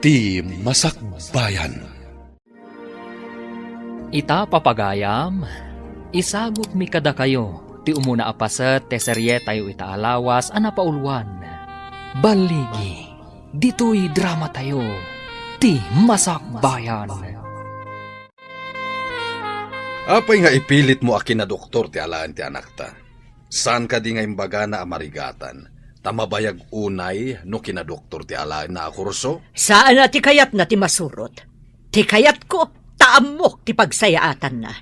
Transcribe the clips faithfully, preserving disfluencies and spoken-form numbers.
Ti Masakbayan. Ita, papagayam, isagutmi kadakayo ti umuna a paset ti serietayo ita a lawas a napauluan. Balligi, ditoy dramatayo, Ti Masakbayan. Apay nga ipilitmo a kinadoktor ti alaen ti anakta? Saan kadi nga imbagana a marigatan, ta mabayag unay no kinadoktor ti alaenna a kurso? Saan a ti kayatna ti masurot. Ti kayatko, ta ammok ti pagsayaatanna.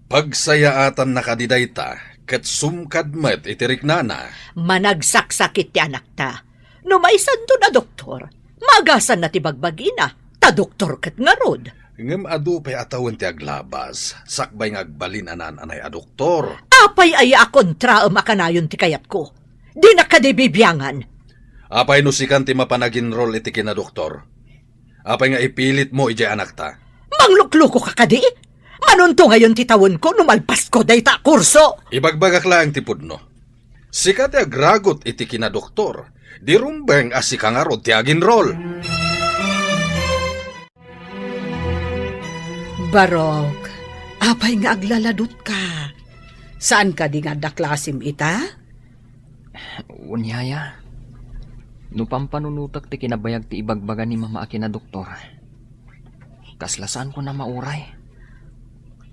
Pagsayaatanna kadi dayta, ket sumkad met iti riknana. Managsaksakit ti anakta. No maisanton a doktor, maagasanna ti bagbagina, ta doktor ket ngarud. Ngem adu pay a tawen ti aglabas, sakbay nga agbalin a naan-anay a doktor. Apay aya a kontraem a kanayon ti kayatko? Dinak kadi bibiangan. Apay no sikan ti mapan aginrol iti kinadoktor? Apay nga ipilitmo idiay anakta? Manglukluko ka kadi? Manunto ngayon ti tawenko no malpasko dayta a kurso. Ibagbagak laeng ti pudno. Sika ti agragut iti kinadoktor, di rumbeng a sika ngarud ti aginrol. Barok, apay nga aglaladutka? Saan kadi nga adda klasim ita? Wen, yaya, no pampanunotek ti kinabayag ti ibagbaga ni mama a kinadoktor, kasla saanko a mauray.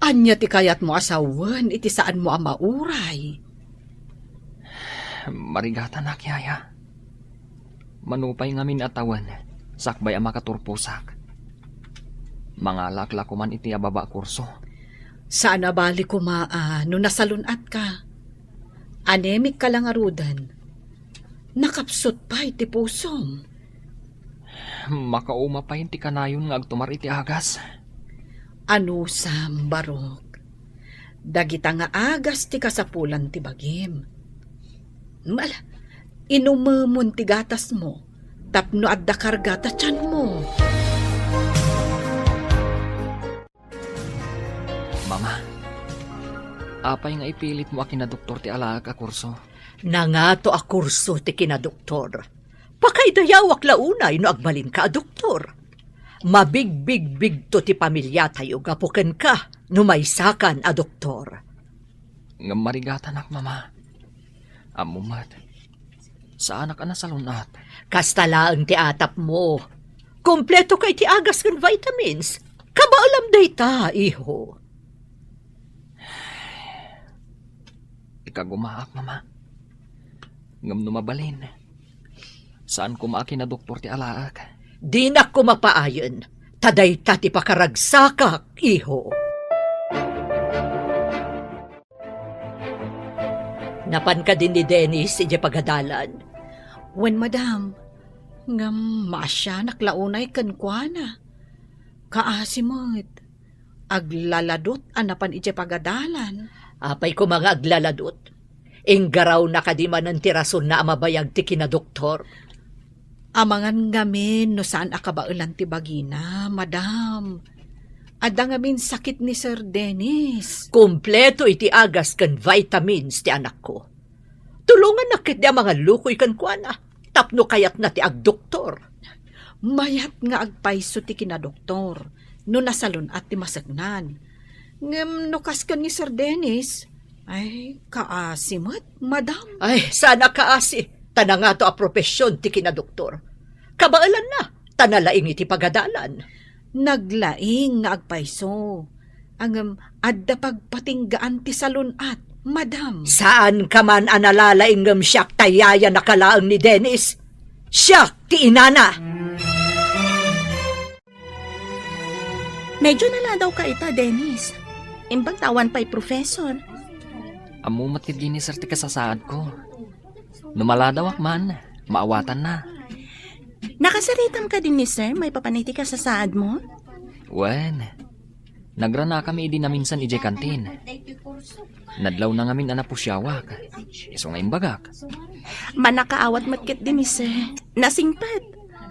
Ania ti kayatmo a sawen iti saanmo a mauray? Marigatanak, yaya. Mano pay ngamin a tawen, sakbay a makaturposak, mangalaak la koman iti ababa a kurso. Saan a bali koma a no nasalun-atka. Anemic ka la ngaruden. Nakapsut pay ti pusom. Makauma pay ti kanayon nga agtumar iti agas. Anusam, Barok. Dagita nga agas ti kasapulan ti bagim. Ala, inumemon ti gatasmo tapno adda karga ta tianmo. Mama, apay nga ipilitmo a kinadoktor ti alaek a kurso? Nangato a kurso ti kinadoktor. Pakaidayawak la unay no agbalinka a doktor. Mabigbigbigto ti pamiliatayo gapu kenka no maysakan a doktor. Ngem marigatanak, mama. Ammom met, saanak a nasalun-at. Kasta laeng ti atapmo. Kumpleto ka iti agas ken vitamins. Kabaelam dayta, iho. Ikagumaak, mama. Ngem no mabalin, saan koma a kinadoktor ti alaek. Dinak koma paayen, ta dayta ti pakaragsakak, iho. Napan kadi ni Dennis idiay pagadalan? Wen, madam. Ngem maasianak la unay kenkuana. Kaasi met. Aglaladot a napan idiay pagadalan. Apay koma nga aglaladot? Inggarawna kadi manen ti rasonna a mabayag ti kinadoktor? Amangan ngamin no saan a kabaelan ti bagina, madam. Adda ngamin sakit ni Sir Dennis. Kumpleto iti agas ken vitamins ti anakko. Tulongannak ketdi a mangallukoy kenkuana tapno kayatna ti agdoktor. Mayat nga agpayso ti kinadoktor no nasalun-at ti maseknan. Ngem no kas ken ni Sir Dennis, ay, kaasi met, madam. Ay, saan a kaasi, ta nangato a profession ti kinadoktor. Kabaelanna, ta nalaing iti pagadalan. Naglaing nga agpayso. Ngem adda pagpatinggaan ti salun-at, madam. Saanka man a nalalaing ngem siak ta yayanak laeng ni Dennis. Siak ti inana. Medyo naladawka ita, Dennis. Imbag ta awan pay professor. Ammo met ketdi ni Sir ti kasasaadko. No maladawak man, maawatanna. Nakasaritam kadi ni Sir maipapan iti kasasaadmo? Wen, nagranakami idi naminsan idiay kantin. Nadlawna ngamin a napusiawak. Isu nga imbagak. Mannakaawat met ketdi ni Sir. Nasingpet.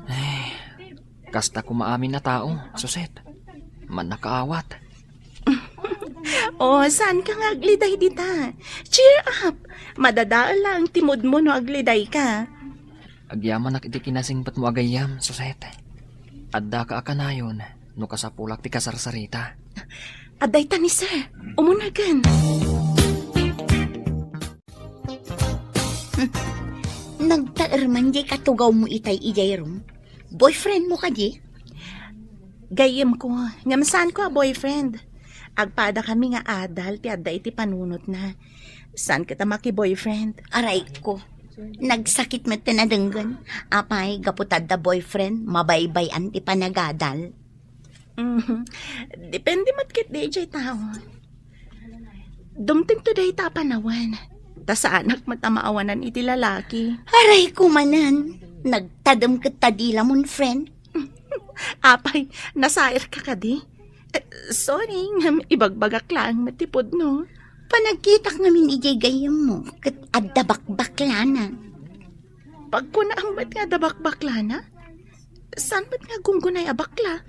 Ay, kasta koma amin a tao, Suset. Mannakaawat. Oh, saanka nga agliday dita? Cheer up! Madadael laeng ti moodmo no agledayka. Agyamanak iti kinasingpetmo a gayyem, Suset. Addaka a kanayon no kasapulak ti kasarsarita. Adda ita ni sir. Umunagen. Nagtaer man diay katugawmo itay idiay room. Boyfriendmo kadi? Gayyemko, ngem saanko a boyfriend. Agpadakami nga adal ti adda iti panunotna. Saan ket a maki-boyfriend? Arayko. Nagsakit met ti nadenggen. Apay, gapu ta adda boyfriend, mabaybay-an ti panagadal. Mhm. Depende met ketdi idiay tao. Dumtengto dayta a panawen. Ta saanak met a maawanan iti lalaki. Arayko manen. Nagtadem ket ta dila mon friend. Apay, nasairka kadi? Eh, sorry, ngem ibagbagak laeng met ti pudno. Panagkitak ngamin idiay gayyemmo, ket adda bakbaklana. Pagkunaam met nga adda bakbaklana? Saan met nga gunggunay a bakla?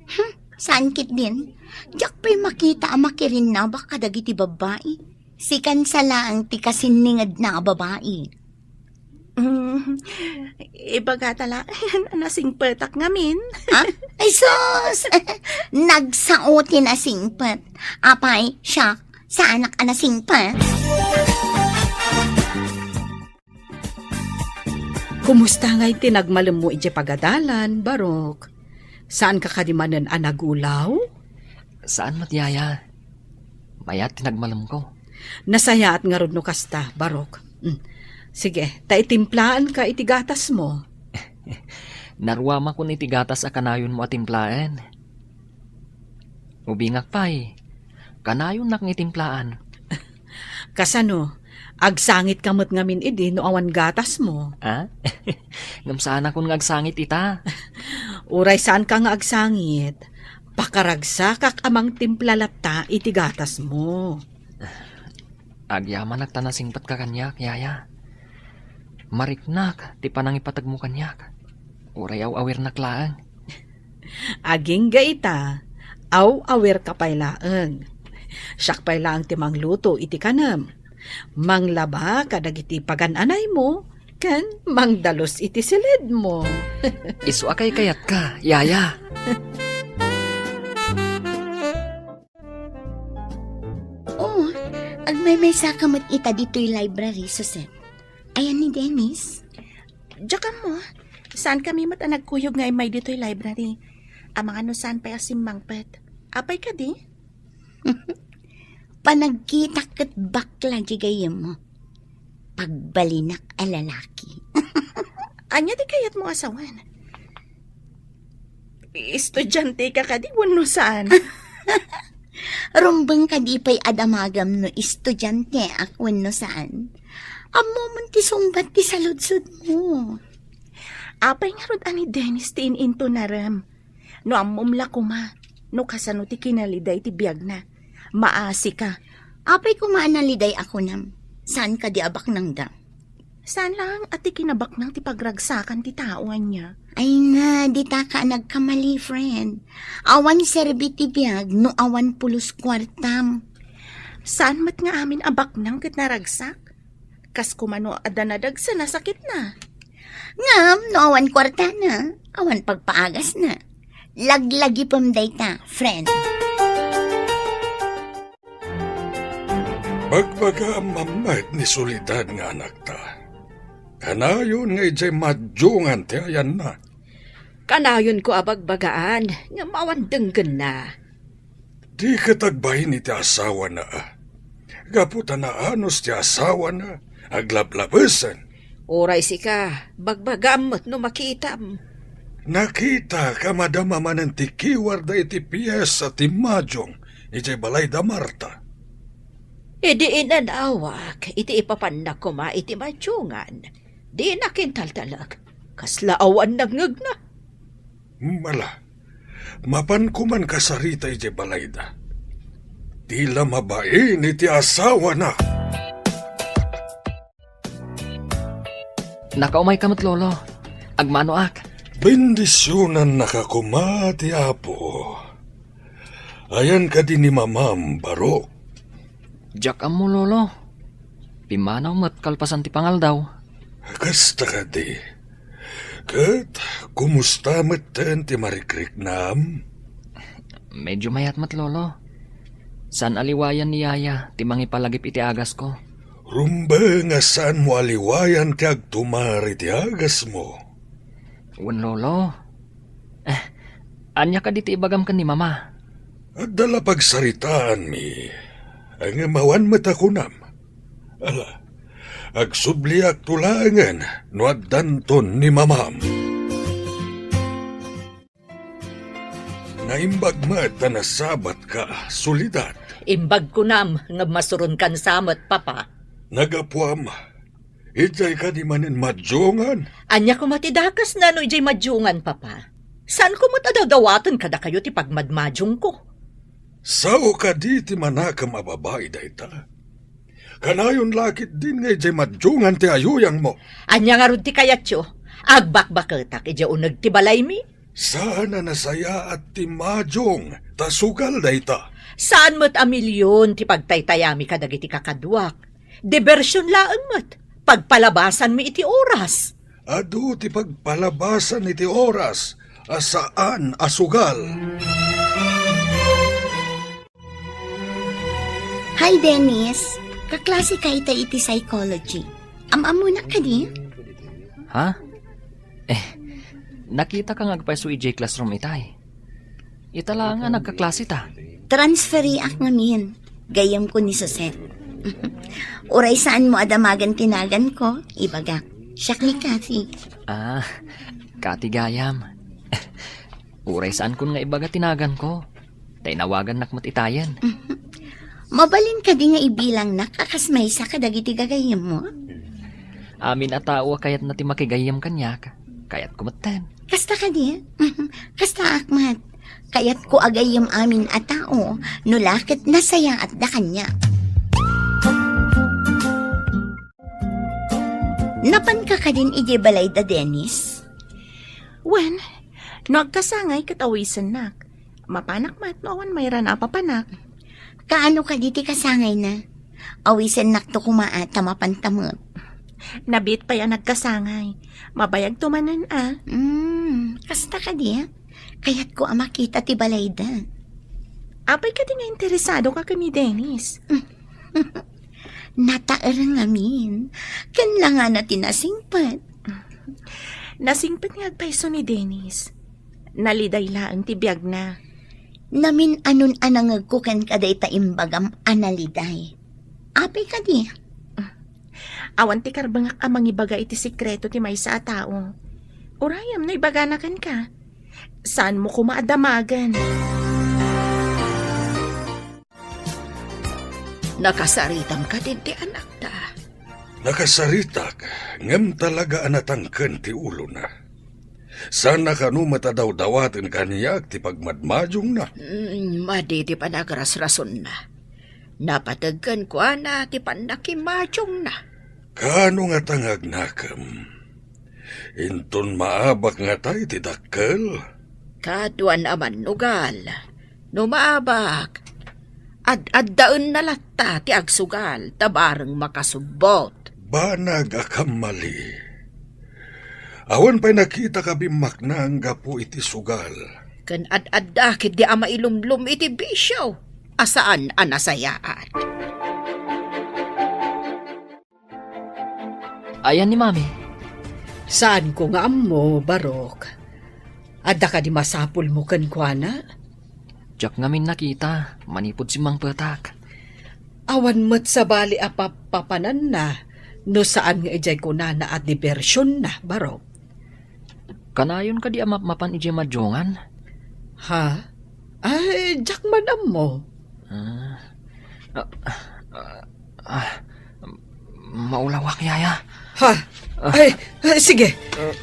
Hmm, saan ketdin? Diak pay makita a makirinnabak kadagiti babbai. Sikan sa laeng ti kasinningedna a babai. Mm, ibagata laeng a nasingpetak ngamin. Ha? Ay sus! Nagsao ti nasingpet. Apay, siak, saanak a nasingpet? Kumusta ngay ti nagmalemmo idiay pagadalan, Barok? Saanka kadi manen a nagulaw? Saan met, Yaya. Mayat ti nagmalemko. Nasayaat ngarud no kasta, Barok. Mm. Sige, ta itimplaanka iti gatasmo. Naruamakon iti gatas a kanayonmo a timplaen. Ubingak pay, kanayonnak nga itimplaen. Kasano? Agsangitka met ngamin idi no awan gatasmo? Ah? Ngem saanakon nga agsangit ita. Uray saanka nga agsangit, pakaragsakak a mangtimpla latta iti gatasmo. Agyamanak ta nasingpetka kaniak, Yaya. Mariknak ti panangipategmo kaniak. Uray aw-awirnak laeng. Agingga ita, aw-awirka pay laeng. Siak pay laeng ti mangluto iti kanem. Manglaba kadagiti pagan-anaymo, ken mangdalus iti silidmo. Isu a kaykayatka, Yaya. Oh, agmaymaysaka met ita ditoy library, Susan. Ayan ni Dennis. Diak ammo, saankami met a nagkuyog nga immay ditoy library. Amangan no saan pay a simmangpet. Apay kadi? Panagkitak ket bakla di gayyemmo. Pagbalinak a lalaki. Ania ti kayatmo a sawen? Estudianteka kadi wenno saan? Rumbeng kadi pay a damagam no estudianteak wenno saan? Ammomon ti sungbat ti saludsodmo. Apay ngarud a ni Dennis ti in-intonarem? No ammom la koma no kasano ti kinalida iti biagna, maasika. Apay koma a naliday a kunam? Saan kadi a baknangda? Saan laeng a ti kinabaknang ti pagragsakan ti tao ania? Ay na, ditaka a nagkamali, friend. Awan serbi ti biag no awan pulos kuartam. Saan met nga amin a baknang ket naragsak? Kas koma no adda nadagsen a sakitna. Ngem no awan kuartana, awan pagpaagasna. Laglagipem dayta, friend. Bagbagaam met ni Soledad nga anakta. Kanayon nga idiay madiongan ti ayanna. Kanayonko a bagbagaan, ngem awan denggenna. Di ket agbain iti asawana, a. Gapu ta naanus ti asawana, aglablabesen. Uray sika, bagbagaam met no makitam. Nakitak a madama manen ti kiwarda iti piesa ti madiong idiay balay da Marta. Idi inanawak iti ipapanna koma iti madiongan, dinak intaltalek. Kasla awan nangngegna. Mala, mapan koman kasarita idiay balayda. Di la mabain iti asawana. Nakaumayka met, Lolo. Agmanoak. Bendisionannaka koma ti Apo. Ayan kadi ni Mamam, Barok? Diak ammo, Lolo. Pimmanaw met kalpasan ti pangaldaw. Kasta kadi. Ket kumusta metten ti marikriknam? Medyo mayat met, Lolo. Saan a liwayan ni Yaya ti mangipalagip iti agasko. Rumbeng a saanmo a liwayan ti agtumar iti agasmo. Wen, Lolo. Eh, ania kadi ti ibagam ken ni Mama? Adda la pagsaritaanmi, ngem awan met a kunam. Ala, agsubliakto laengen no addanton ni Mamam. Naimbag met a nasabatka, Soledad. Imbag kunam, ngem masuronkan sa met, Papa. Nagapuam, idiay kadi manen madiungan? Ania koma ti dakesna no idiay madiungan, Papa? Saanko met a dawdawaten kadakayo ti pagmadmadiongko. Sao kadi ti manakem a babai dayta? Kanayon la ketdin nga idiay madiungan ti ayuyangmo. Ania ngarud ti kayatyo? Agbakbaketak idiay uneg ti balaymi? Saan a nasayaat ti madiung ta sugal dayta. Saan met a milion ti pagtaytayami kadagiti kakaduak. Diversion laeng met. Pagpalabasanmi iti oras. Adu ti pagpalabasan iti oras a saan a sugal. Hi, Dennis. Kaklase ka ita iti psychology. Am-ammonak kadi? Ha? Eh, nakita ka nga agpayso idiay classroom itay. Ita laeng a nagkaklase ta. Transferiak ngamin. Gayyemko ni Suset. Uray saanmo a damagen ti naganko, ibagak. Siak ni Kathy. Ah, Kathy gayam. Uray saankon nga ibaga ti naganko. Ta inawagannak met itayen. Mabalin kadi nga ibilangnak a kas maysa kadagiti gagayyemmo? Amin a tao a kayatna ti makigayyem kaniak, kayatko metten. Kasta kadi? Kastaak met. Kayatko a gayyem amin a tao, no la ket nasayaatda kaniak. Napanka kadin idiay balayda, Dennis? Wen, no agkasangay ket awisennak. Mapanak met no awan mayrana a papanak. Kaano kadi ti kasangayna? Awisennakto koma a ta mapanta met. Nabiit pay a nagkasangay. Mabayagto manen a. Hmm, kasta kadi a? Kayatko a makita ti balayda. Apay kadi nga interesado ka ken ni Dennis? Nataer ngamin. Ken langana ti nasingpet. Nasingpet nga agpayso ni Dennis. Naliday laeng ti biagna. Namin-anon a nangegko kenka dayta imbagam a naliday. Apay kadi? Awan ti karbengak a mangibaga iti sekreto ti maysa a tao. Urayem no ibagana kenka. Saanmo koma a damagen. Nakasaritam kadin ti anakta? Nakasaritak, ngem talaga a natangken ti ulona. Saanna kano met a dawdawaten kaniak ti pagmadmadiongna. Mm, madi ti panagrasrasonna. Napateg kenkuana ti pannakimadiongna. Kaano ngata nga agnakem? Inton maabak ngata iti dakkel? Kaduan a mannugal. No maabak, ad-addaenna latta ti agsugal ta bareng makasubbot. Banag a kammali. Awan pay nakitak a bimmaknang gapu iti sugal. Ken ad-adda ketdi a mailumlom iti bisio a saan a nasayaat. Ayan ni Mami. Saanko nga ammo, Barok. Adda kadi masapulmo kenkuana? Diak ngamin nakita, manipud simmangpetak. Awan met sabali a papapananna no saan nga idiay kunana a dibersionna, Barok. Kanayon kadi a mapmapan idiay madiongan? Ha? Ay, diak man ammo. Ah, ah, ah, ah, maulawak, Yaya. Ha? Ah. Ay, ay, sige.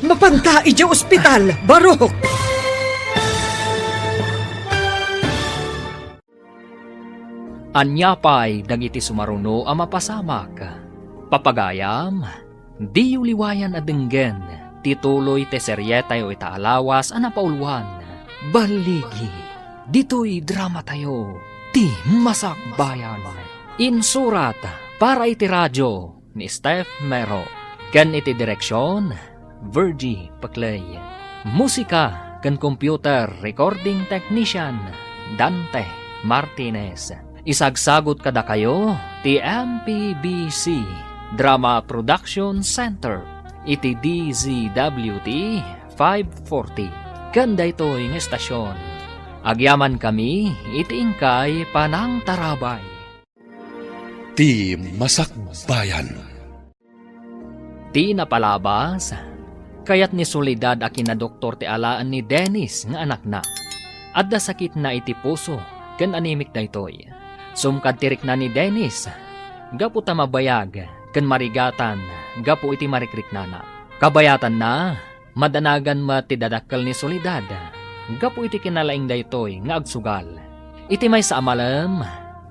Mapanta idiay ospital, Barok. Ania pay dagiti sumaruno a mapasamak? Papagayam, diyo liwayan a denggen ti tuloy ti serietayo ita a lawas a napauluan, Balligi. Ditoy dramatayo, Ti Masakbayan. Insurat para iti radio ni Steph Mero. Ken iti direksion, Virgie Peclay. Musika ken computer recording technician, Dante Martinez. Isagsagut kadakayo ti M P B C Drama Production Center iti D Z W T five forty. Ken daytoy nga estasion, agyamankami iti inkay panangtarabay. Ti Masakbayan. Ti napalabas, kayat ni Soledad a kinadoktor ti alaen ni Dennis nga anakna. Adda sakitna iti puso ken anemic daytoy. Sumkad ti rikna ni Dennis, gapu ta mabayag ken marigatan gapu iti marikriknana. Kabayatanna, madanagan met ti dadakkel ni Soledad gapu iti kinalaing daytoy nga agsugal. Iti maysa a malem,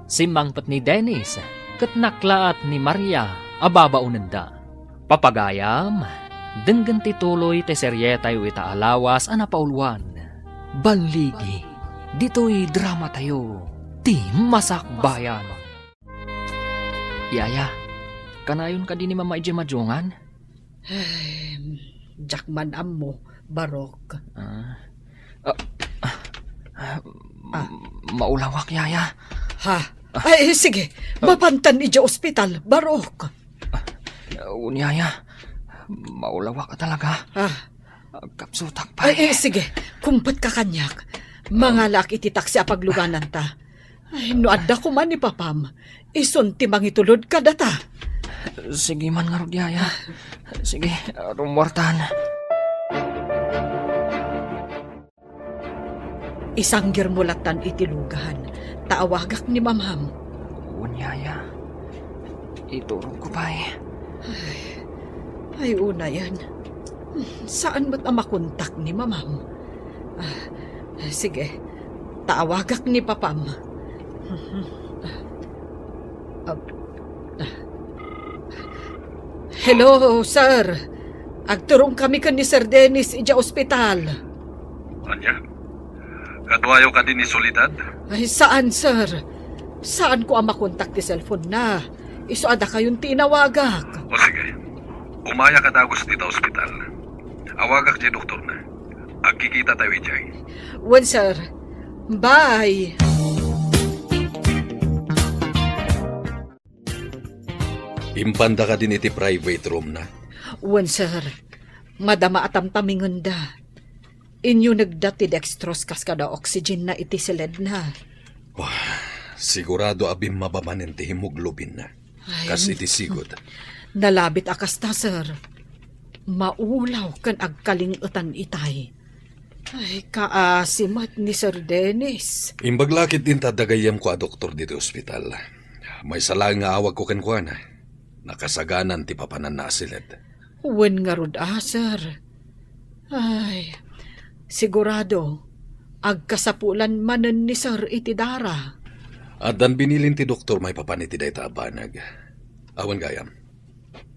simmangpet ni Dennis ket naklaat ni Maria a babaonenda. Papagayam, denggen ti tuloy ti serietayo ita a lawas a napauluan. Balligi, ditoy dramatayo, ti Masakbayan. Yaya, kanayon kadi ni Mama idiay madungan? Ay, diak man ammo, Barok. Ah. Ah, ah, Ah. Maulawak, Yaya. Ha? Ay, sige. Mapantan idiay ospital, Barok. Ah, wen, Yaya. Maulawak talaga. Ah. Agkapsutak pay. Ay, eh, sige. Kumpet ka kaniak. Mangalaak iti taksi a paglugananta. Ay, no adda koma ni papam, isun ti mangitulod kadata. Sige man ngarud, Yaya. Sige, rummuartan. Isanggirmo lattan iti lugan, ta awagak ni mamam. Wen, Yaya. Iturogko pay. Ay, ay, unayen. Saan met a makontak ni mamam? Ah, sige, ta awagak ni papam. Ah, ah. Hello, sir. Agturong kami ken ni Sir Dennis idiay ospital. Ania? Kaduayo kadi ni Soledad? Ay, saan, sir. Saanko a makontak ti cellphone na. Isu a dakayon ti inawagak. O sige. Umaya ka dagus dita ospital. Awagak ti doktor na. Agkikita tayo idiay. Wen, sir. Bye. Impanda kadin iti private room na? Wen, sir. Madama a tamtamingenda. Inyunegda ti dextrose kas kada oxygen na iti siledna. Wah, sigurado a bimmaba manen ti hemoglobin na. Ay, kas iti sigud. Nalabit a kasta, sir. Maulaw ken agkaling-etan itay. Ay, kaasi met ni Sir Dennis. Imbag la ketdin ta adda gayyemko a doktor ditoy ospital. Maysa laeng nga awagko kenkuana. Nakasaganan ti papananna a siled. Wen ngarud a, sir. Ay, sigurado, agkasapulan manen ni sir iti dara. Addan binilin ti doktor maipapan iti dayta a banag. Awan gayam.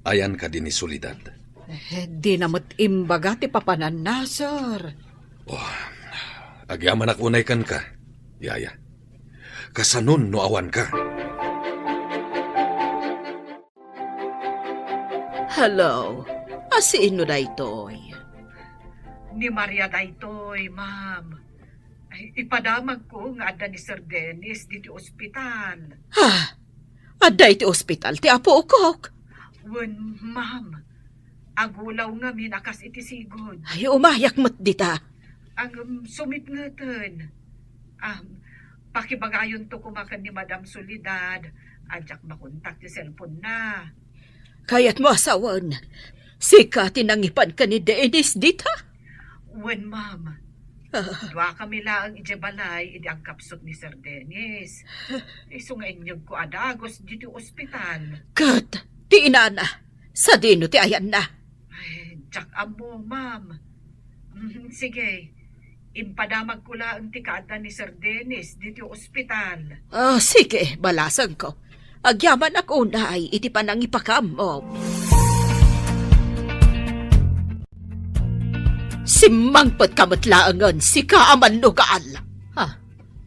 Ayan kadi ni Soledad? Eh, dina met imbaga ti papananna, sir. Oh, agyamanak unay kenka, Yaya. Kasanon no awanka? Hello, a sino daytoy? Ni Maria daytoy, ma'am. Ay, ipadamagko nga adda ni Sir Dennis ditoy ospital. Ha? Adda iti ospital ti apokok? Wen, ma'am. Agulaw ngamin a kas iti sigud. Ay, umayak met dita. Ngem sumitngeten. Ah, pakibagayonto koma ken ni Madam Soledad a diak makontak ti cellphone na. Kayatmo a sawen, sika ti nangipan ken ni Dennis dita? Wen, ma'am. Ah. Duakami laeng idiay balay idi agkapsut ni Sir Dennis. Isu nga inyegko a dagus ditoy ospital. Ket ti inana, sadino ti ayanna? Ay, diak ammo, ma'am. Mm, sige, impadamagko laeng ti kaadda ni Sir Dennis ditoy ospital. Ah, sige, balasengko. Agyamanak unay iti panangipakaammo. Simmangpetka met laengen, sika a mannugal. Ha?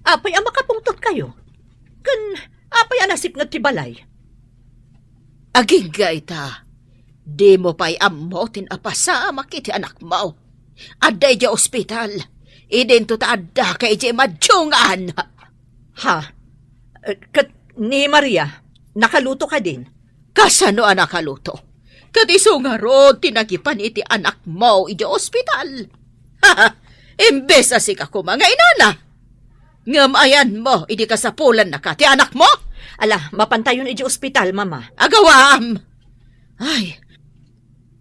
Apay a makapungtotkayo? Ken apay a nasipnget ti balay? Agingga ita, Dimo pay ammo ti napasamak iti anakmo. Adda idiay ospital. Idinto ta addaka idiay madungan. Ha? Eh, ket ni Maria, nakaluto kadin? Kasano a nakaluto? Ket isu ngarud ti nagipan iti anakmo idiay ospital. Imbes a sika koma nga inana. Ngem ayanmo idi kasapulannaka ti anakmo? Ala, mapantayon idiay ospital, Mama. Agawam! Ay,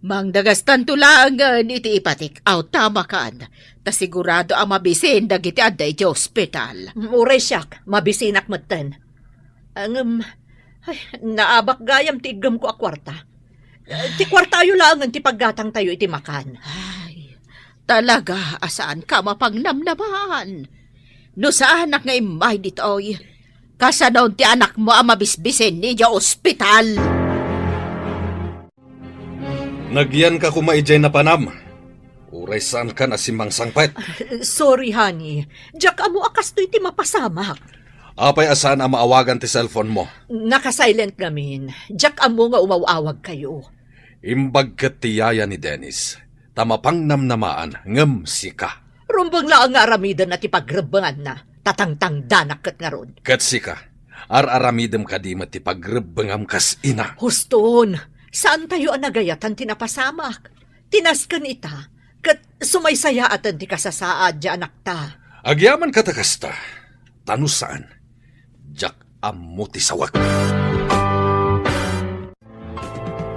mangdagastanto laengen iti ipatik-aw ta makan, ta sigurado a mabisin dagiti adda iti ospital. Mm, uray siak, mabisinak metten. Ngem, ay, naabak gayam ti iggemko a kuarta. Eh, ti kuartayo laengen ti paggatangtayo iti makan. Ay, talaga a saanka mapangnamnamaan. No saanak nga immay ditoy, kasano ti anakmo a mabisbisin idiay ospital? Nagyanka koma idiay napanam. Uray saankan a simmangsangpet. Sorry, honey. Diak ammo a kastoy ti mapasamak. Apay a saan a maawagan ti cellphone mo? Naka-silent ngamin. Diak ammo nga umaw-awagkayo. Imbag ket ti yaya ni Dennis, ta mapangnamnamaan ngem sika. Rumbeng laeng nga aramidenna ti pagrebbenganna, ta tangtangdanak ket ngarud. Ket sika, ar-aramidem kadi met ti pagrebbengam kas ina. Huston, saantayo a nagayatan ti napasamak. Ti nasken ita, ket sumaysayaaten ti kasasaad ti anakta. Agyaman kata kasta, ta no saan, diak ammo ti sawek.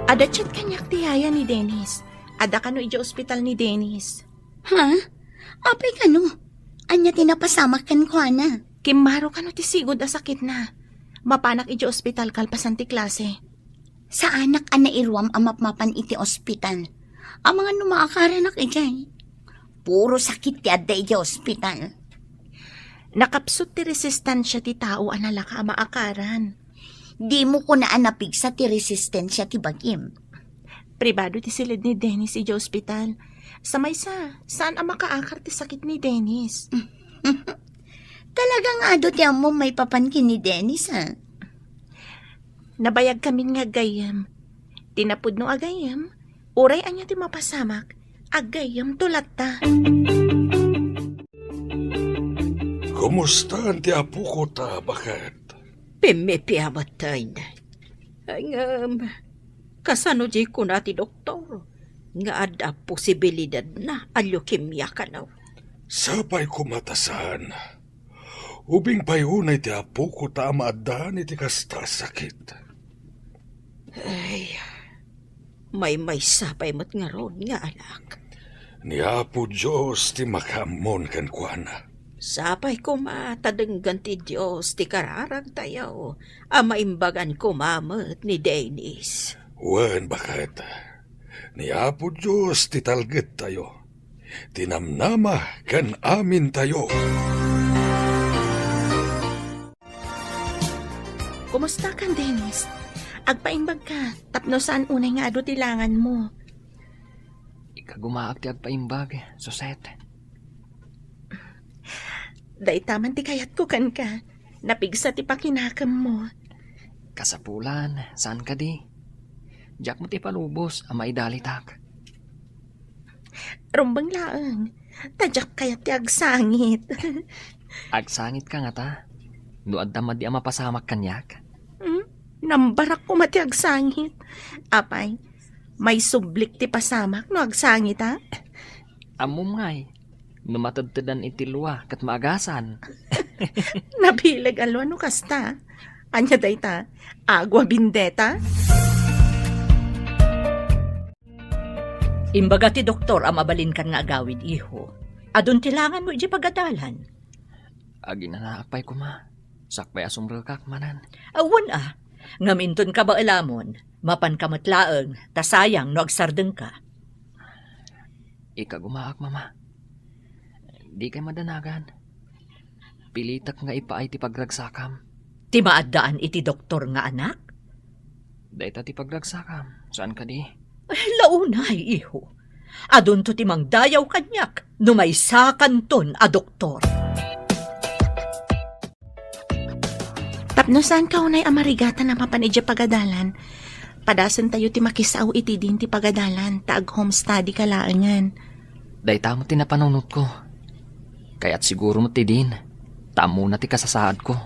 Adda chat kaniak ti yaya ni Dennis. Adda kano idiay ospital ni Dennis. Ha? Apay kano? Ania ti napasamak kenkuana? Kimmaro kano ti sigud a sakitna. Mapanak idiay ospital kalpasan ti klase. Saanak a nairuam a mapmapan iti ospital. Amangan no maakaranak idiay. Puro sakit ti adda idiay ospital. Nakapsut ti resistensia ti tao a nalaka a maakaran. Dimo kuna a napigsa ti resistensia ti bagim. Pribado ti siled ni Dennis idiay ospital. Sa maysa, saan a makaakar ti sakit ni Dennis. Talaga nga adu ti ammom maipapan ken ni Dennis, a? Nabayagkamin nga aggayyem. Ti napudno a gayyem, uray ania ti mapasamak, aggayyemto latta. Kumustaan ti apokota, baket? Pimmipia metten. Ngem, kasano diay kuna ti doktor nga adda posibilidadna a leukemia kano? Sapay koma ta saan. Ubing pay unay ti apokota a maaddaan iti kasta a sakit. Ay, maymaysa pay met ngarud nga anak. Ni Apo Dios ti makaammon kenkuana. Sapay koma ta denggen ti Dios ti kararagtayo a maimbagan koma met ni Dennis. Wen, baket. Ni Apo Dios ti talgettayo, ti namnama ken amintayo. Kumusta kan, Dennis? Agpaimbag ka, tapno saan unay nga adu ti langan mo. Ikagumaak ti agpaimbag, Suset. Dayta man ti kayatko kenka. Napigsa ti pakinakemmo. Kasapulan, saan kadi? Diak met ipalubos a maidalitak. Rumbeng laeng, ta diak kayat ti agsangit. Agsangit ka ngata? No adda madi a mapasamak kaniak? Hmm? Nambarak koma ti agsangit. Apay, maisublik ti pasamak no agsangit, a? Ammom ngay, no matedtedan iti lua ket maagasan. Nabileg a lua no kasta. Ania dayta? Agua bendita? Imbaga ti doktor a mabalinkan nga agawid, iho. Adun ti langanmo idiay pagadalan. Aginanaak pay koma. Sakbay a sumrekak manen. Awan a. Ngem inton kabaelamon, mapanka met laeng, ta sayang no agsardengka. Ikagumaak, Mama. Dikay madanagan. Pilitek nga ipaay ti pagragsakam. Ti maaddaan iti doktor nga anak? Dayta ti pagragsakam, saan kadi? Ay, launay, iho. Adunto ti mangdayaw kaniak no maysakanton a doktor. Tapno saanka unay a marigatan a mapan idiay pagadalan, Padasentayo ti makisao iti din ti pagadalan ta ag-home study ka laengen. Dayta met ti napanunotko. Kayat siguro met ti din, ta ammona ti kasasaadko.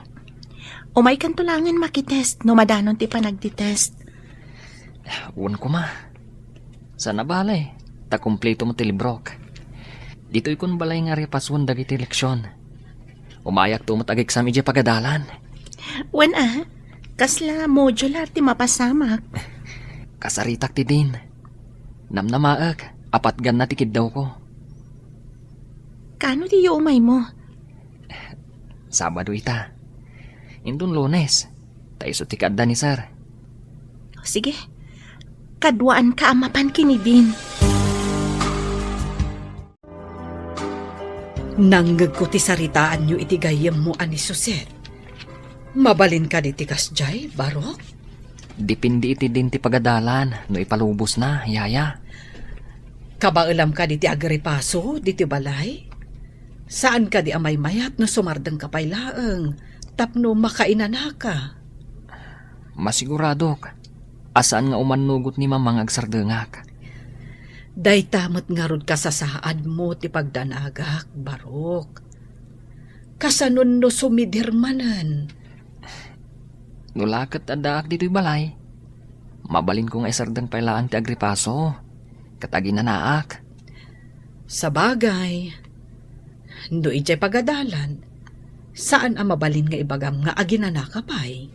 Umaykanto laengen makitest no madanon ti panagtitest. Wen koma. Saan a bale, ta kumpleto met ti librok. Ditoykon balay nga repasuen dagiti leksion. Umayakto met ag-exam idiay pagadalan. Wen a, kasla modular ti mapasamak? Kasaritak ti din. Namnamaek, apatganna ti kiddawko. Kano diyo umaymo? Sabado ita. Inton Lunes, ta isu ti kaadda ni Sir. Sige, kaduaanka a mapan ken ni Dean. Nangngegko ti saritaanyo iti gayyemmo a ni Suzette. Mabalin kadi ti kasdiay, Barok? Depende iti din ti pagadalan no ipalubosna, yaya. Kabaelam kadi ti agripaso ditoy balay? Saan kadi a maymayat no sumardengka pay laeng tapno makainanaka? Masiguradok a saan nga umannugot ni Mama nga agsardengak. Dayta met ngarud kasasaadmo ti pagdanagak, Barok. Kasanon no sumidir manen? No la ket addaak ditoy balay, mabalinko nga isardeng pay laeng ti agripaso ket aginanaak. Sabagay, no idiay pagadalan, saan a mabalin nga ibagam nga aginanaka pay.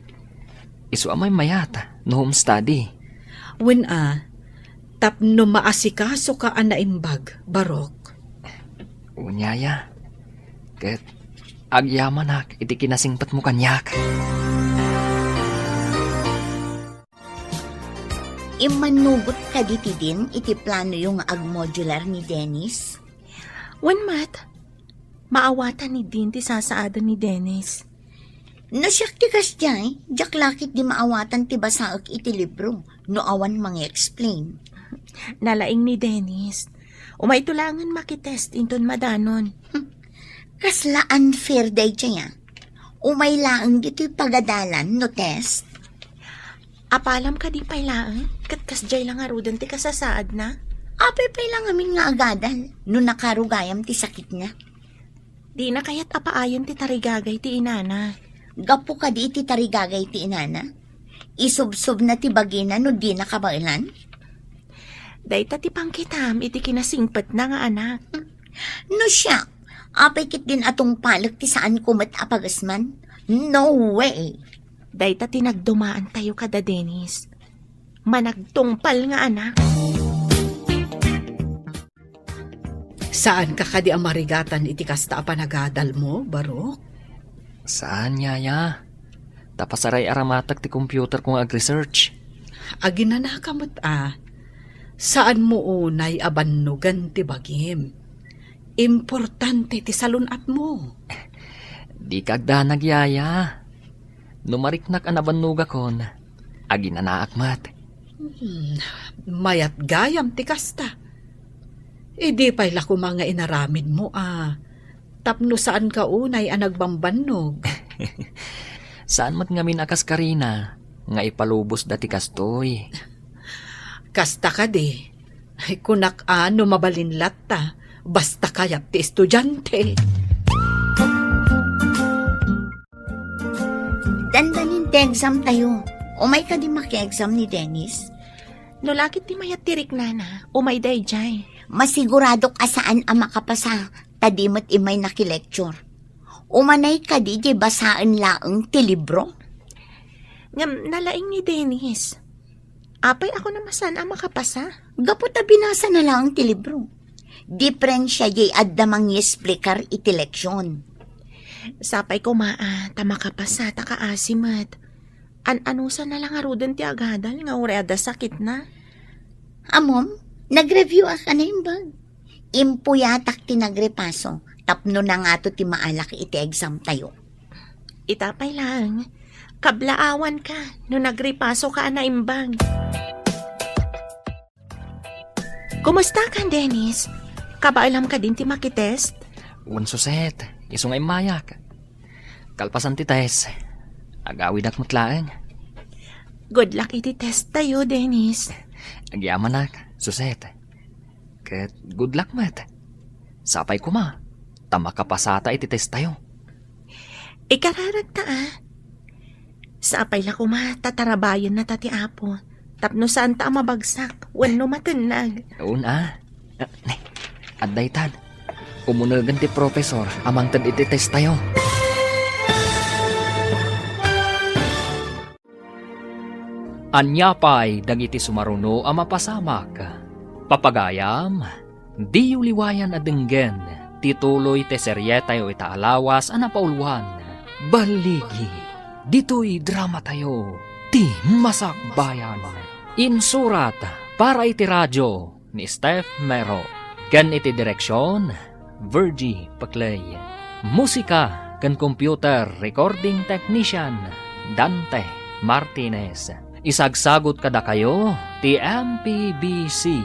Isu a maymayat no home study. Wen a, tapno maasikasoka a naimbag, Barok. Wen, yaya. Ket agyamanak iti kinasingpetmo kaniak. Immannugot kadi ti din iti planoyo nga agmodular ni Dennis? Wen met, maawatan ni Dean ti sasaaden ni Dennis. No siak ti kasdiay, diak la ketdi maawatan ti basaek iti libro no awan mangi-explain. Nalaing ni Dennis. Umayto laengen makitest inton madanon. Hmm. Kasla unfair daydiay a. Umay laeng ditoy pagadalan no test. Apalam kadi pay laeng, ket kasdiay la ngaruden ti kasasaadna? Apay pay la ngamin nga agadal no nakarugayam ti sakitna? Dina kayat a paayen ti tarigagay ti inana. Gapu kadi iti tarigagay ti inana, isubsobna ti bagina no dina kabaelan? Dayta ti pangkitam iti kinasingpetna nga anak. No siak, apay ketdin a tungpalek ti saanko met a pagesman? No way! Dayta ti nagdumaantayo kada Dennis. Managtungpal nga anak. Saanka kadi a marigatan iti kasta a panagadalmo, Barok? Saan, yaya. Ta pasaray-aramatek ti computerko nga ag-research. Aginanaka met a. Saanmo unay a bannogen ti bagim. Importante ti salun-atmo. Dika agdanag, yaya. No mariknak a nabannogakon, aginanaak met. Hmm, mayat gayam ti kasta. Idi pay la koma nga inaramidmo a tapno saanka unay a nagbambannog. Saan met ngamin a kaskarina nga ipalubosda ti kastoy. Kasta kadi, ay, kunak a no mabalin latta, basta kayat ti estudiante. Dandanin ti exam tayo. Umay kadi maki-exam ni Dennis? No lakit ti mayat ti riknana, umay daydiay. Masiguradok a saan a makapasa, ta di met immay nakilecture. Umanay kadi di basaen laeng ti libro? Ngem nalaing ni Dennis. Apay a kunam a saan a makapasa? Gapu ta binasana laeng ti libro. Diferensia diay adda mangiesplikar iti leksion. Sapay koma a ta makapasa ta kaasi met. An-anusanna la ngaruden ti agadal nga uray adda sakitna. Ammom, nag-review-ak a naimbag. Impuyatak ti nagrepaso tapno nangato ti maalak iti exam tayo. Ita pay laeng, kablaawanka no nagrepasoka a naimbag. Kumustakan, Dennis? Kabaelam kadin ti makitest? Wen, Suzette, isu nga immayak. Kalpasan ti test, agawidak met laeng. Good luck iti test tayo, Dennis. Agyamanak, Suset. Ket good luck met. Sapay koma, ta makapasata iti test tayo. Ikararagta, a. Sapay la koma, ta tarabayenna ta ti Apo. Tapno saanta a mabagsak, wenno matennag. Wen, a. Ah, ne, adda itan. Umunegen ti professor a mangted iti test tayo. Ania pay dagiti sumaruno a mapasamak? Papagayam, diyo liwayan a denggen ti tuloy ti serietayo ita a lawas a napauluan. Balligi, ditoy dramatayo, ti Masakbayan. Insurat para iti radio ni Steph Mero, ken iti direksion, Virgie Paclay. Musika ken computer recording technician, Dante Martinez. Isagsagot kadakayo ti M P B C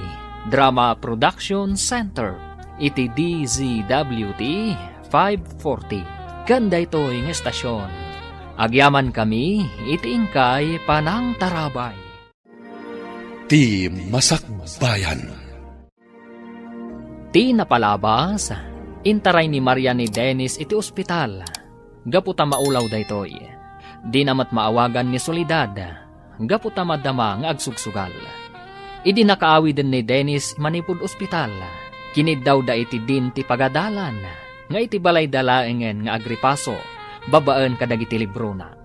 Drama Production Center iti D Z W T five forty. Ken daytoy nga estasion, agyamankami iti inkay panangtarabay. Ti Masakbayan. Ti napalabas, intaray ni Maria ni Dennis iti ospital. Gapu ta maulaw daytoy, dina met maawagan ni Soledad, gapu ta madama nga agsugsugal. Idi nakaawiden ni Dennis manipud ospital, kiniddawda iti din ti pagadalan nga iti balayda laengen nga agripaso babaen kadagiti librona.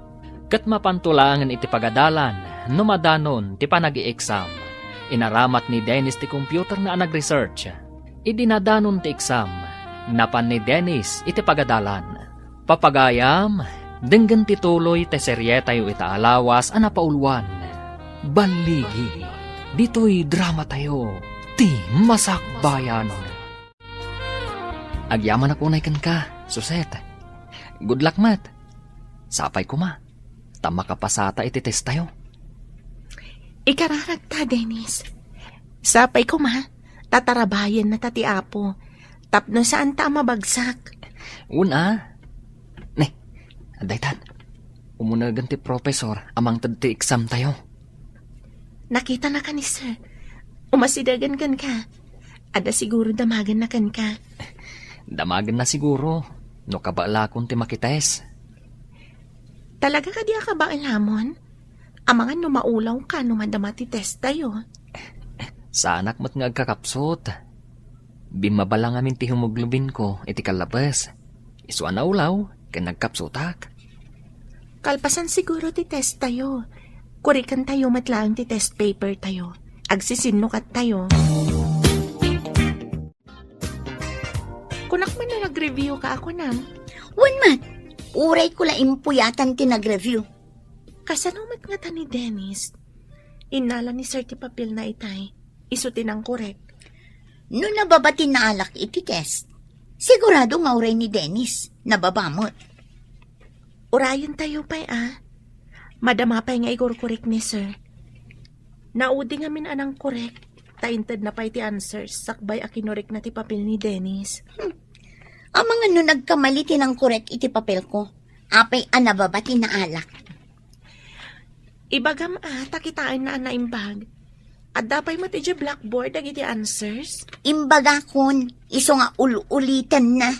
Ket mapanto laengen iti pagadalan no madanon ti panag-i-exam. Inaramat ni Dennis ti computerna a nag-research. Idi nadanon ti exam, napan ni Dennis iti pagadalan. Papagayam, denggen ti tuloy ti serietayo ita a lawas a napauluan. Balligi, ditoy dramatayo, ti Masakbayan. Agyamanak unay kenka, Suset. Good luck met. Sapay koma, ta makapasata iti test tayo. Ikararagta, Dennis. Sapay koma, ta tarabayenna ta ti Apo. Tapno saanta a mabagsak. Wen, a. Ne, adda itan. Umunegen ti professor a mangted ti exam tayo. Nakitanaka ni Sir. Umasidegen kenka. Adda siguro damagenna kenka. Damagenna siguro no kabaelakon ti makitest. Talaga kadi a kabaelamon? Amangan no maulawka no madama ti test tayo. Saanak met nga agkakapsut. Bimmaba la ngamin ti hemoglobinko iti kallabes. Isu a naulaw ken nagkapsutak. Kalpasan siguro ti test tayo. Kurikan tayo met laeng ti test paper tayo. Agsisinnukat tayo. Kunak man no nag-review ka a kunam. Wen met, uray ko la impuyatan ti nag-review. Kasano met ngata ni Dennis? Innala ni Sir ti papelna itay. Isu ti nangkorek. No nababa ti naalak iti test, sigurado nga uray ni Dennis, nababa met. Urayen tayo pay, a. Madama pay nga igurkorek ni Sir. Naudi ngamin a nangkorek, ta intedna pay ti answers sakbay a kinorekna ti papel ni Dennis. Hmm. Amangan no nagkamali ti nangkorek iti papelko. Apay a nababa ti naalak. Ibagam a, ta kitaenna a naimbag. Adda pay met idiay blackboard dagiti answers? Imbagakon, isu nga ul-ulitenna.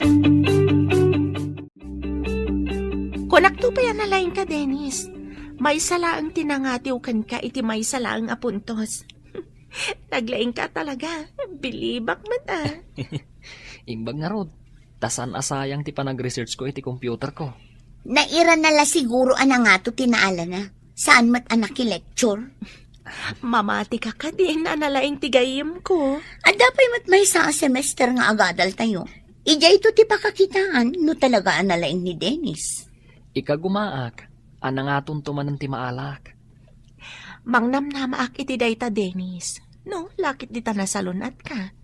Kunakto pay a nalaingka, Dennis. Maysa laeng ti nangatiw kenka iti maysa laeng a puntos. Naglaingka talaga. Bilibak met, a. Imbag ngarud, ta saan a sayang ti panag-research ko iti computer ko. Nairana la siguro a nangato ti naalana. Saan met a nakilecture? Mamatika kadin a nalaing ti gayyemko. Adda pay met maysa a semester nga agadaltayo. Idiayto ti pakakitaan no talaga a nalaing ni Dennis. Ikagumaak a nangatonto manen ti maalak. Mangnamnamaak iti dayta, Dennis. No, lakit dita nasalun-atka.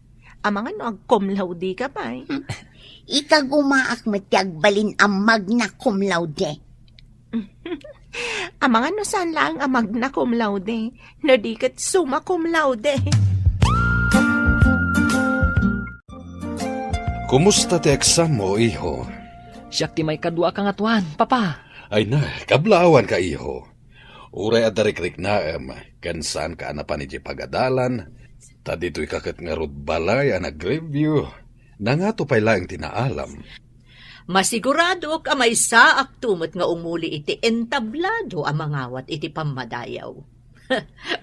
Amangan no agcum laude ka pay. Hmm. Ikagumaak met ti agbalin a magna cum laude. Amangan no saan laeng a magna cum laude, no di ket summa cum laude. Kumusta ti exam mo, iho? Siak ti maikadua a kangatoan, Papa. Ay na, kablaawanka, iho. Uray adda rikriknaem, ken saanka a napan idiay pagadalan, ta ditoyka ket ngarud balay a nag-review. Nangato pay laeng ti naalam? Masiguradok a maysaakto met nga umuli iti entablado a mangawat iti pammadayaw.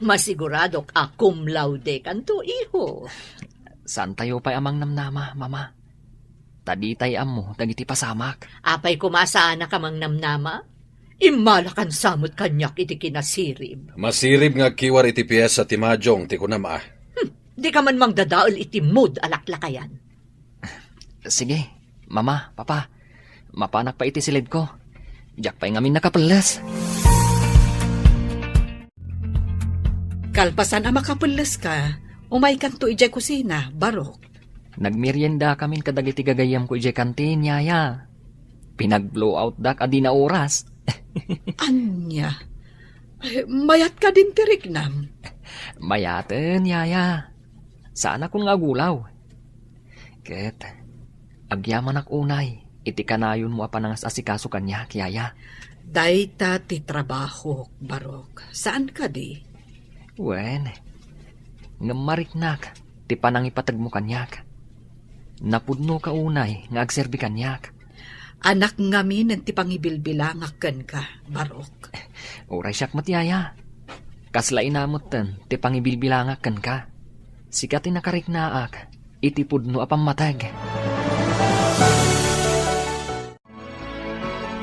Masiguradok a cum laude kanto, iho. Saantayo pay a mangnamnama, Mama. Ta ditay ammo dagiti pasamak. Apay koma a saanak a mangnamnama? Immalakansa met kaniak iti kinasirib. Masirib nga agkiwar iti piesa ti Majong ti kunam a. Hmm, dika man mangdadael iti mood a laklakayan. Sige, Mama, Papa, mapanak pay iti silidko. Diak pay ngamin nakapelles. Kalpasan a makapelleska, umaykanto idiay kusina, Barok. Nagmeriendakamin kadagiti gagayyemko idiay kantin, Yaya. Pinag-blowoutdak a di naoras. Ania? Eh, mayat kadin ti riknam? Mayaten, Yaya. Saanakon nga agulaw. Ket agyamanak unay iti kanayonmo a panangas-asikaso kaniak, Yaya. Dayta ti trabahok, Barok. Saan kadi? Wen, ngem mariknak ti panangipategmo kaniak. Napudnoka unay nga agserbi kaniak. Anak ngamin ti pangibilbilangak kenka, Barok. Uray siak met, Yaya. Kasla ina metten ti pangibilbilangak kenka. Sika ti nakariknaak iti pudno a pammateg.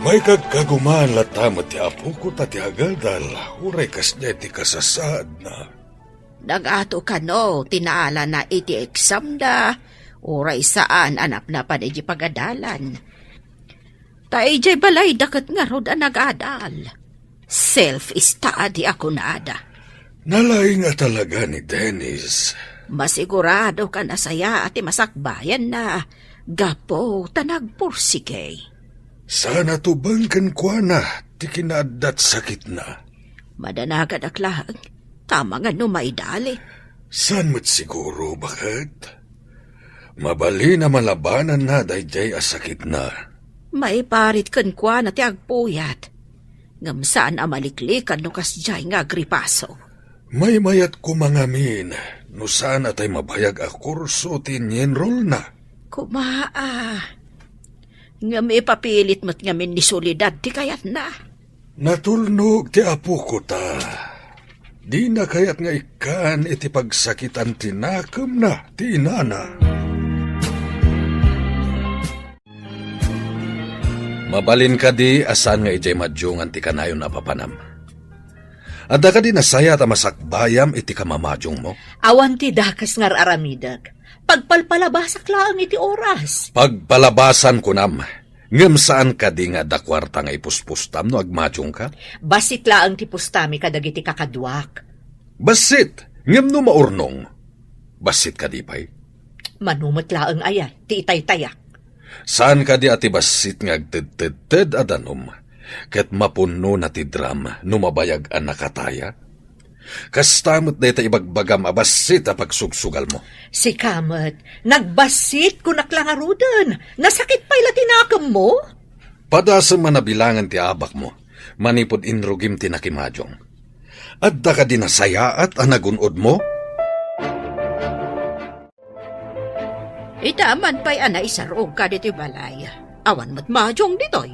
Maikagkagumaan latta met ti apoko ta ti agadal, uray kasdiay ti kasasaadna. Nagato kano ti naalana iti examda, uray saan a napnapan iti pagadalan. Ta idiay balayda ket ngarud a nagadal. Self-study a kunada. Nalaing a talaga ni Dennis. Masigurado ka nasayaat ti masakbayanna, gapu ta nagpursige. Saan a tubeng kenkuana ti kinaaddat sakitna. Madanagadak laeng, ta amangan no maidali. Saan met siguro, baket? Mabalin a malabananna daydiay a sakitna. Maiparit kenkuana ti agpuyat, ngem saan a maliklikan no kasdiay nga agripaso. Maymayat koma ngamin no saan a tay mabayag a kurso ti inyenrolna. Koma a. Ngem ipapilit met ngamin ni Soledad ti kayatna. Natulnog ti apoko ta. Dina kayat nga ikkan iti pagsakitan ti nakemna ti inana. Mabalin kadi a saan nga idiay madiongan ti kanayon a papanam? Adda kadi nasayaat a masakbayam iti kamamadiongmo? Awan ti dakes nga ar-aramidek. Pagpalpalabasak laeng iti oras. Pagpalabasan, kunam. Ngem saan kadi nga adda kuarta nga ipuspustam no agmadiongka? Bassit laeng ti pustami kadagiti kakaduak. Bassit, ngem no maurnong, bassit kadi pay? Mano met laeng aya ti itaytayak? Saan kadi a ti bassit nga agtedtedted a danum, ket mapunnona ti dram no mabayag a nakataya? Kasta met dayta ibagbagam a bassit a pagsugsugalmo. Sika met, nagbassit, kunak la ngaruden. Nasakit pay la ti nakemmo? Padasem a nabilangen ti abakmo, manipud inrugim ti nakimadiong. Adda kadi nasayaat a nagun-odmo? Ita man pay a naisarog ka ditoy balay. Awan met madiong ditoy.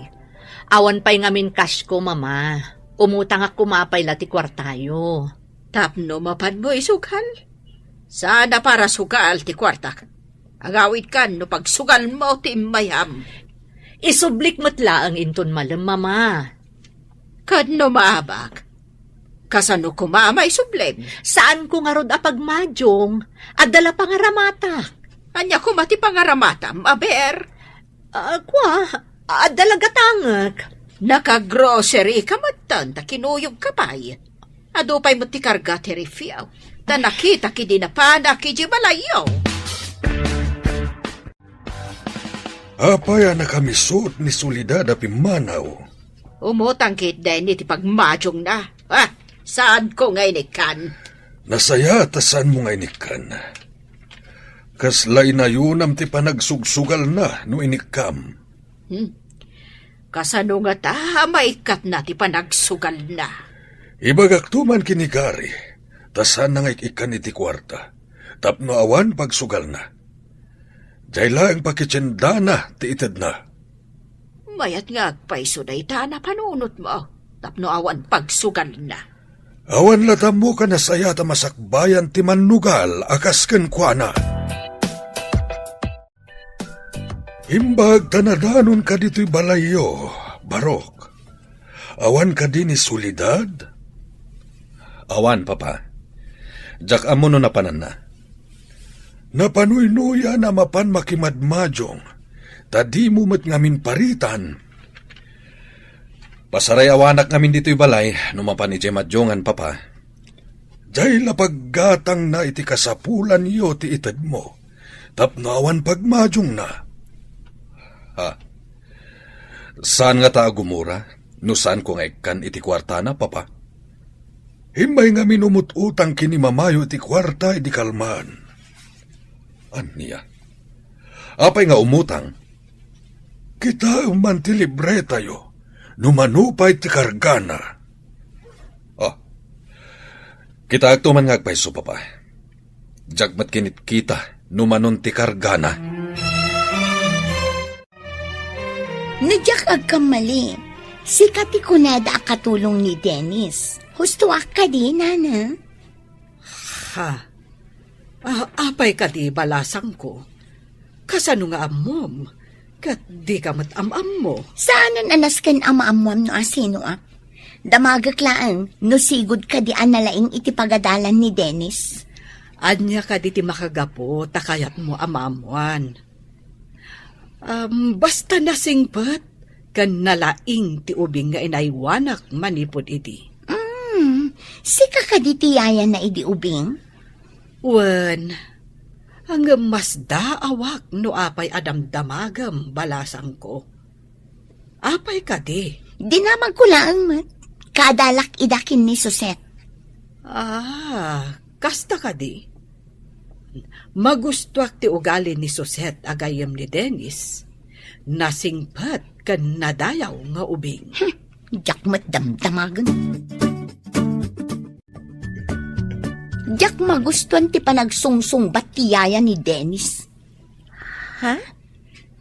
Awan pay ngamin kashko, Mama. Umutangak koma pay la ti kuartayo. Tapno mapanmo isugal? Saan a para sugal ti kuartak. Agawidkan no pagsugalmo ti immayam. Isublik met laeng inton malem, Mama. Ket no maabak, kasano koma a maisublim? Saanko ngarud a pagmadiong. Adda la pangaramatak. Ania koma ti pangaramatam, aber? Ah, kua, adda la gatangek. Naka-grocery ka metten ta kinuyogka pay. Adu pay met ti karga ti refiaw. Ta nakitak idi napanak idiay balayyo. Apay a nakamisut ni Soledad a pimmanaw? Umutang ket Denny ti pagmadiongna. Ah, saanko nga inikkan? Nasayaat a saanmo nga inikkan. Kasla inayonam ti panagsugsugalna no inikkam. Hmm. Kasano ngata a maikkatna ti panagsugalna? Ibagakto man ken ni Gary, ta saanna nga ik-ikkan iti kuarta, tapno awan pagsugalna. Diay laeng pakitiendana ti itedna. Mayat nga agpayso dayta a napanunotmo, tapno awan pagsugalna. Awan latta ammo a nasayaat a masakbayan ti mannugal a kas kenkuana. Imbag ta nadanonka ditoy balayyo, Barok. Awan kadi ni Soledad? Awan, Papa. Diak ammo no napananna. Napanuynoyan a mapan makimadmadiong, ta dimo met ngamin paritan. Pasarayawanak ngamin ditoy balay no mapan idiay madiongan, Papa. Diay la paggatangna iti kasapulanyo ti itedmo, tapno awan pagmadiongna. Ha? Saan ngata a gumura no saanko nga ikkan iti kuartana, Papa? Immay ngamin umut-utang ken ni mamayo iti kuarta idi kalman. Ania? Apay nga umutang? Kitaem man ti libretayo no mano pay ti kargana. Ah, kitaekto man nga agpayso, Papa. Diak met kinitkita no manon ti kargana. No diak agkamali, sika ti kunada a katulong ni Dennis. Hustoak kadi, Nana? Ha? Ah, apay kadi, balasangko? Kasano nga ammom? Ket dika met am-ammo? Saanen a nasken a maammoam no asinoak. Damagek laeng no sigud kadi a nalaing iti pagadalan ni Dennis. Ania kadi ti makagapu ta kayatmo a maammoan? Am, basta nasingpet ken nalaing ti ubing nga inaywanak manipud idi. Mm, sika kadi ti yayana idi ubing? Wen, ngem masdaawak no apay a damdamagem, balasangko. Apay kadi? Dinamagko laeng met. Kaadalak ida ken ni Suset. Ah, kasta kadi? Magustoak ti ugali ni Suset a gayyem ni Dennis. Nasingpet ken nadayaw nga ubing. Hmm, diak met damdamagen. Diak magustuan ti panagsungsungbat ti yaya ni Dennis. Ha?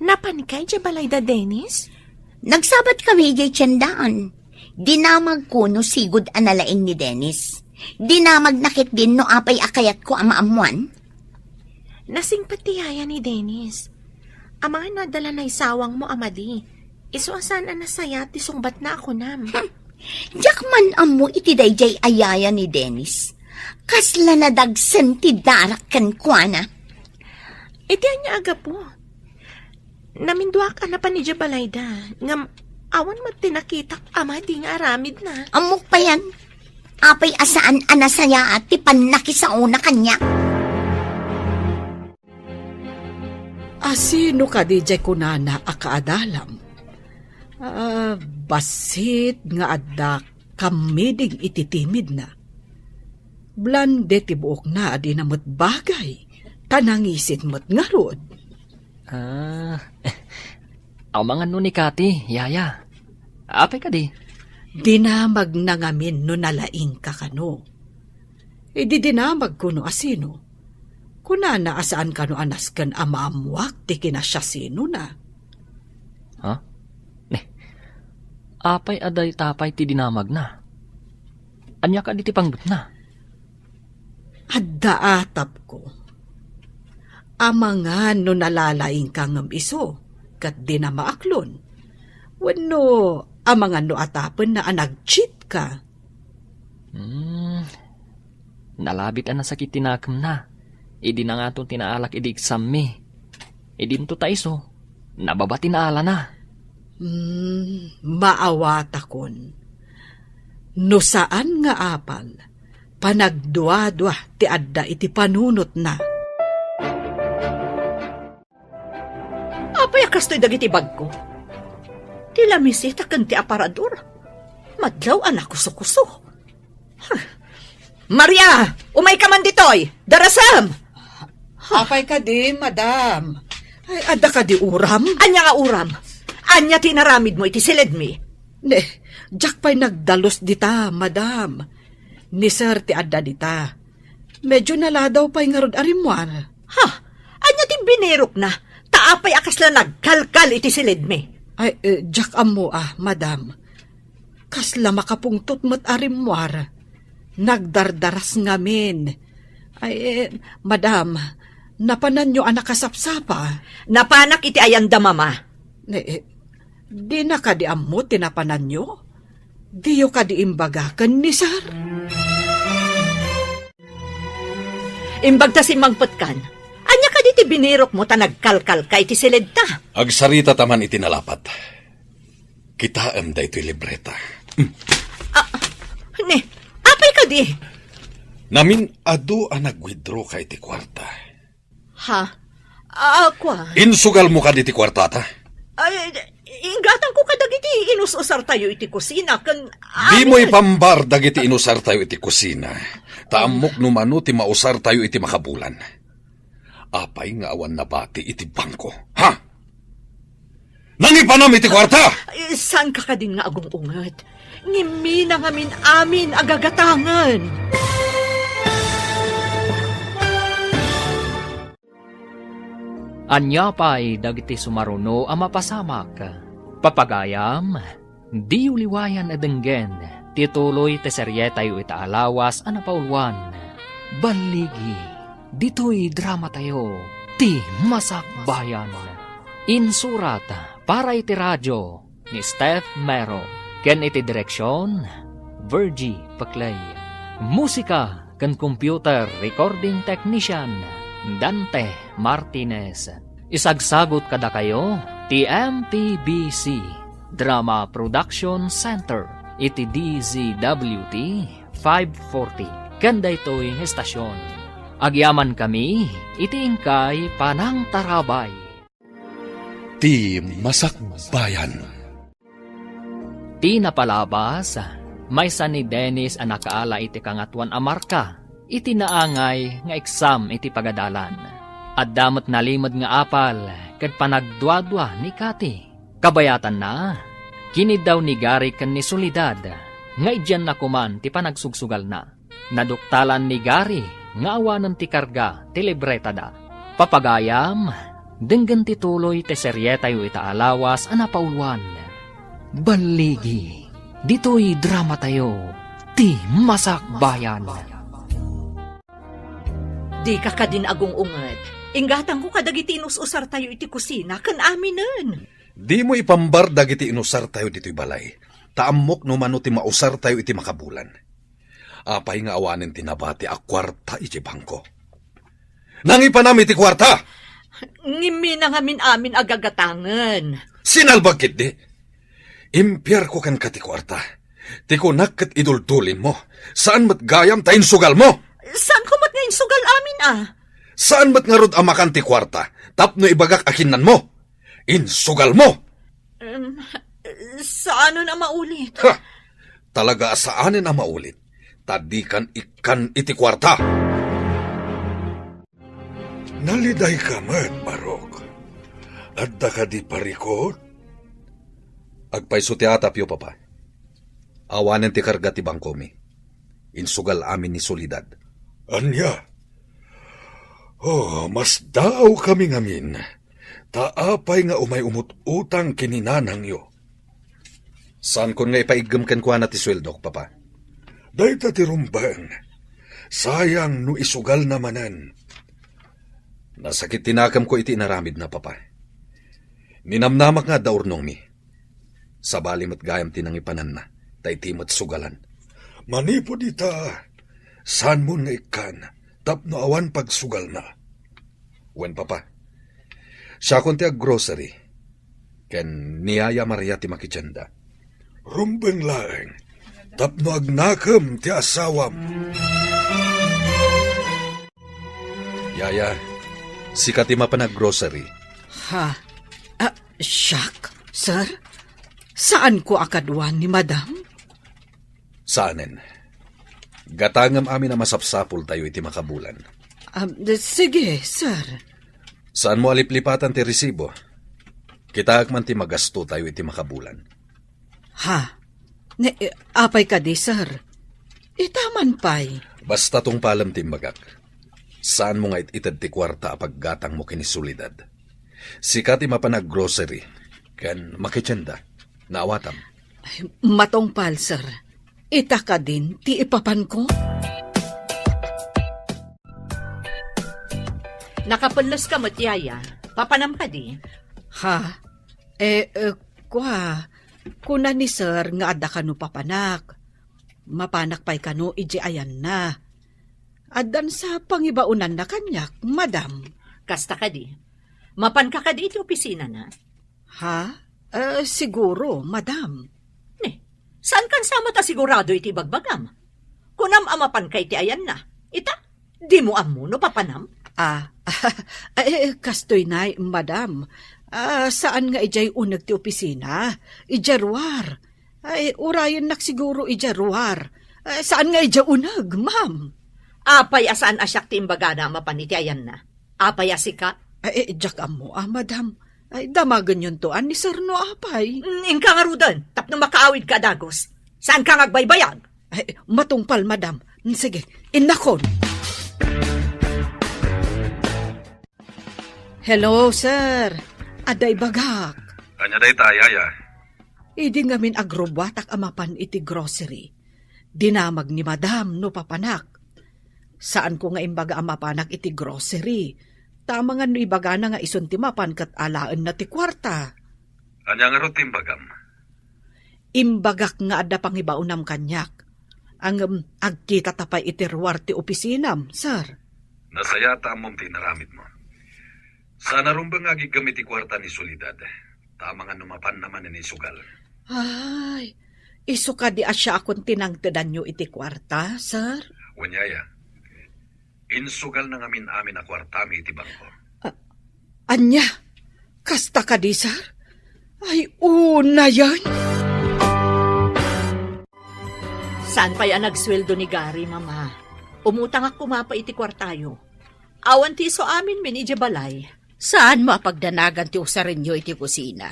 Napanka idiay balayda, Dennis? Nagsabat kami idiay tiendaan. Dinamagko no sigud a nalaing ni Dennis. Dinamagna ketdin no apay a kayatko a maammoan. Nasingpet ti yaya ni Dennis. Amangan no adda la naisawangmo a madi. Isu a saan a nasayaat ti sungbatna a kunam. Hmm. Diak man ammo iti daydiay a yaya ni Dennis. Kasla nadagsen ti darak kenkuana. Iti ania a gapu? Naminduak a napan idiay balayda, ngem awan met ti nakitak a madi nga aramidna. Ammok payen, apay a saan a nasayaat ti pannakisaona kaniak. Asino kadi diay kunana a kaadalam? Ah, bassit nga adda kammiding iti timidna. Blande ti buokna a dina met bagay, ta nangisit met ngarud. Ah, amangan no ni Kati, yaya. Apay kadi? Dinamagna ngamin no nalaingka kano. Idi dinamagko no asino, kunana a saan kano a nasken a maammoak ti kinasiasinona. Ha? Ne, apay a dayta pay ti dinamagna? Ania kadi ti panggepna? Adda atapko. Amangan no nalalaingka ngem isu, ket dina maaklon. Wenno amangan no atapenna a nag-cheat ka. Hmm. Nalabit a nasakit ti nakemna. Idi nangato ti naalak idi exam-mi. Idinto ta isu, nababa ti naalana. Hmm, maawatakon. No saan nga apal, panagduadua ti adda iti panunotna. Apay a kastoy dagiti bagko? Ti lamisita ken ti aparador. Madlaw a nakusokuso. Huh. Maria, umayka man ditoy! Darasem! Apay kadi, madam? Ay, adda kadi uram? Ania nga uram? Ania ti inaramidmo iti siledmi? Ne, diak pay nagdalus dita, madam. Ni sir ti adda dita. Medyo naladaw pay ngarud a rimmuar. Ha? Ania ti binirokna? Ta apay a kasla nagkalkal iti silidmi? Ay, eh, diak ammo, ah, madam. Kasla makapungtot met a rimmuar. Nagdardaras ngamin. Ay, eh, madam, napananyo a nakasapsapa? Napanak iti ayanda, mama. Eh, eh, dina kadi ammo ti napananyo? Diyo kadi imbaga ken ni sir? Imbag ta simmangpetkan. Ania kadi ti binirokmo ta nagkalkalka iti silidta? Agsarita ta man iti nalapat. Kitaem daytoy libreta. Hmm. Ah, ni, apay kadi? Namin-adu a nag-withdraw ka iti kuarta. Ha? Ah, kua? Insugalmo kadi ti kuartata? Ay, inggatangko kadagiti inus-usartayo iti kusina ken... Dimo ipambar dagiti inusartayo iti kusina. Ta ammok no mano ti mausartayo iti makabulan. Apay nga awan nabati iti bangko? Ha? Nangipanam iti kuarta! Eh, saan ka kadin nga agung-unget? Ngimmi na ngamin amin a gagatangen. Ania pay dagiti sumaruno a mapasamak? Papagayam, diyo liwayan a denggen ti tuloy ti serietayo ita a lawas a napauluan. Balligi, ditoy dramatayo, ti Masakbayan. Insurat para iti radio ni Steph Mero, ken iti direksion, Virgie Peclay. Musika ken computer recording technician, Dante Martinez. Isagsagut kadakayo ti M P B C Drama Production Center iti D Z W T five forty ken daytoy nga estasion. Agyamankami iti inkay panangtarabay. Ti Masakbayan. Ti napalabas, maysa ni Dennis a nakaala iti Kangatoan a Marka iti naangay nga eksam iti pagadalan. Adda met nalimed nga apal ket panagduadua ni Cathy. Kabayatanna, kiniddaw ni Gary ken ni Soledad nga idianna koman ti panagsugsugalna. Naduktalan ni Gary nga awanen ti karga ti libretada. Papagayam, denggen ti tuloy ti serietayo ita a lawas a napauluan. Balligi, ditoy dramatayo, ti Masakbayan. Dika kadin agung-unget. Inggatangko kadagiti inus-usartayo iti kusina ken aminen. Dimo ipambar dagiti inusartayo ditoy balay, ta ammok no mano ti mausartayo iti makabulan. Apay nga awanen ti nabati a kuarta iti bangko? Nangipanam iti kuarta! Ngimmi na ngamin amin a gagatangen. Sinalbag ketdi! Impiarko kenka ti kuarta. Ti kunak ket iduldulinmo. Saan met gayam ta insugalmo! Saanko met nga insugal amin a? Saan met ngarud a makan ti kuarta tapno ibagak a kinnanmo? Insugalmo! Em, saanen a maulit. Ha! Talaga a saanen a maulit, ta dikan ikkan iti kuarta. Nalidayka met, Barok. Adda kadi parikut? Agpayso ti atapyo, Papa. Awanen ti karga ti bangkomi. Insugal amin ni Soledad. Ania? Oh, masdaawkami ngamin. Ta apay nga umay umut-utang ken ni nanangyo? Saankon nga ipaiggem kenkuana ti sueldok, Papa. Dayta ti rumbeng. Sayang no isugalna manen. Nasakit ti nakemko iti inaramidna, Papa. Ninamnamak nga adda urnongmi. Sabali met gayam ti nangipananna, ta iti met sugalan. Manipud ita, saanmon nga ikkan tapno awan pagsugalna. Wen, Papa. Siakon ti aggrocery. Ken ni Yaya Maria ti makitienda. Rumbeng laeng, tapno agnakem ti asawam. Yaya, sika ti mapan aggrocery. Ha? Ah, siak, sir? Saanko a kadua ni madam? Saanen. Gatangem amin a masapsapultayo iti makabulan. Ah, sige, sir. Saanmo a liplipatan ti resibo? Kitaek man ti magastotayo iti makabulan. Ha? Ne, eh, apay kadi, sir? Itaman pay. Basta tungpalem ti imbagak. Saanmo nga it-ited ti kuarta a paggatangmo ken ni Soledad. Sika ti mapan a grocery ken makitienda. Naawatam. Ay, matungpal, sir. Ita kadin ti ipapanko? Nakapelles ka met, yaya. Papanam kadi? Ha? Eh, eh, kwa, kuna ni sir nga adda kano papanak. Mapanak pay kano iti ayanna. Addan sa pangibaonanna kaniak, madam. Kasta kadi. Mapanka kadi iti opisinana? Ha? Eh, siguro, madam. Ne, saan kan sa met a sigurado iti bagbagam? Kunam a mapanka iti ayanna. Ita, dimo ammo no papanam? Ah, eh, kastoy nay, madam. Ah, saan nga idiay uneg ti opisina? Idiay ruar. Ay, urayennak siguro idiay ruar. Eh, saan nga idiay uneg, ma'am? Apay a saan a siak ti imbagana a mapan iti ayanna? Apay a sika? Ay, eh, diak ammo, ah, madam. Ay, damagenyonto, a, ni sir no apay. Mm, inka ngaruden, tapno makaawidka a dagus. Saanka nga agbaybayag? Ay, matungpal, madam. Mm, sige, innakon. Hello, sir. Adda ibagak. Ania dayta, yaya? Idi ngamin agrubbuatak a mapan iti grocery, dinamag ni madam no papanak. Saanko nga imbaga a mapanak iti grocery. Ta amangan no ibagana nga isun ti mapan ket alaenna ti kuarta. Ania ngarud ti imbagam? Imbagak nga adda pangibaonam kaniak. Ngem agkitata pay iti ruar ti opisinam, sir. Nasayaat ta ammom ti inaramidmo. Saan a rumbeng nga agiggem iti kuarta ni Soledad. Ta amangan no mapanna manen isugal. Ay, isu kadi a siakon ti nangtedanyo iti kuarta, sir? Wen, yaya. Insugalna ngamin amin a kuartami iti bangko. A-, ania? Kasta kadi, sir? Ay, unayen? Saan pay a nagsueldo ni Gary, Mama? Umutangak koma pay iti kuartayo. Awan ti isu amin men idiay balay. Saanmo a pagdanagan ti usarenyo iti kusina?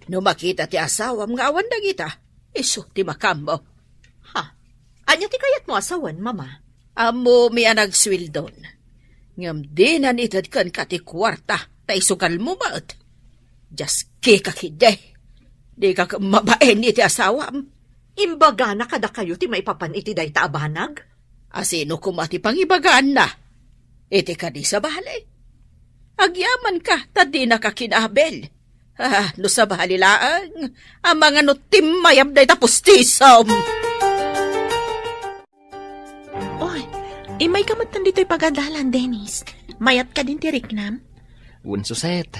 No makita ti asawam nga awan dagita, isu ti makaammo. Ha? Ania ti kayatmo a sawen, Mama? Ammomi a nagsueldon. Ngem dinan ited kenka ti kuarta ta isugalmo met. Diaskika ketdi. Dika mabain iti asawam. Imbagana kadakayo ti maipapan iti dayta a banag? A sino koma ti pangibagaanna? Iti kadi sabali? Agyamanka ta dinaka kinabil. Ah, no sabali laeng, amangan no timmayab dayta pustisom. Oy, immayka metten ditoy pagadalan, Dennis. Mayat kadin ti riknam? Wen, Suset.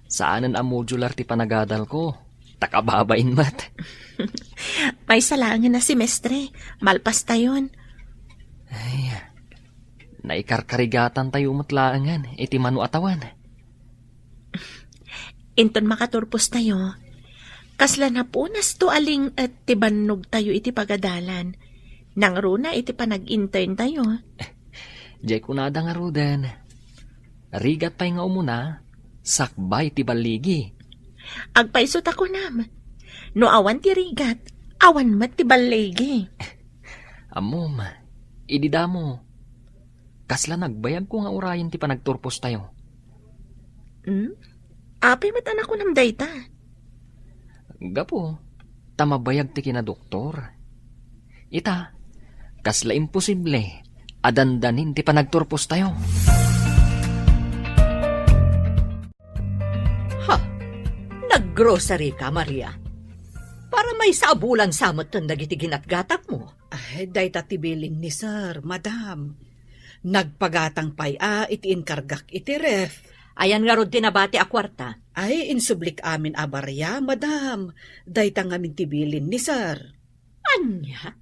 Saanen a modular ti panagadalko. Ta kababain met. Maysa laengen a semestre, malpastayon. Ay, naikarkarigatantayo met laengen iti mano a tawen. Inton makaturpostayo, kasla napunasto a ling-et ti bannogtayo iti pagadalan. Nangruna iti panag-interntayo. Diay kunada ngaruden. Rigat pay nga umuna, sakbay ti balligi. Agpayso ta kunam, no awan ti rigat, awan met ti balligi. Ammom, idi damo, kasla nagbayagko nga urayen ti panagturpostayo. Hmm? Apay met a nakunam dayta? Gapu, ta mabayag ti kinadoktor. Ita, kasla imposible a dandanin ti panagturpostayo. Ha? Naggrocery ka, Maria? Para maysa a bulan sa metten dagiti ginatgatangmo. Ay, dayta ti bilin ni sir, madam. Nagpagatang pay a iti inkargak iti ref. Ayan ngarud ti nabati a kuarta? Ay, insublik amin a baria, madam. Dayta ngamin ti bilin ni sir. Ania?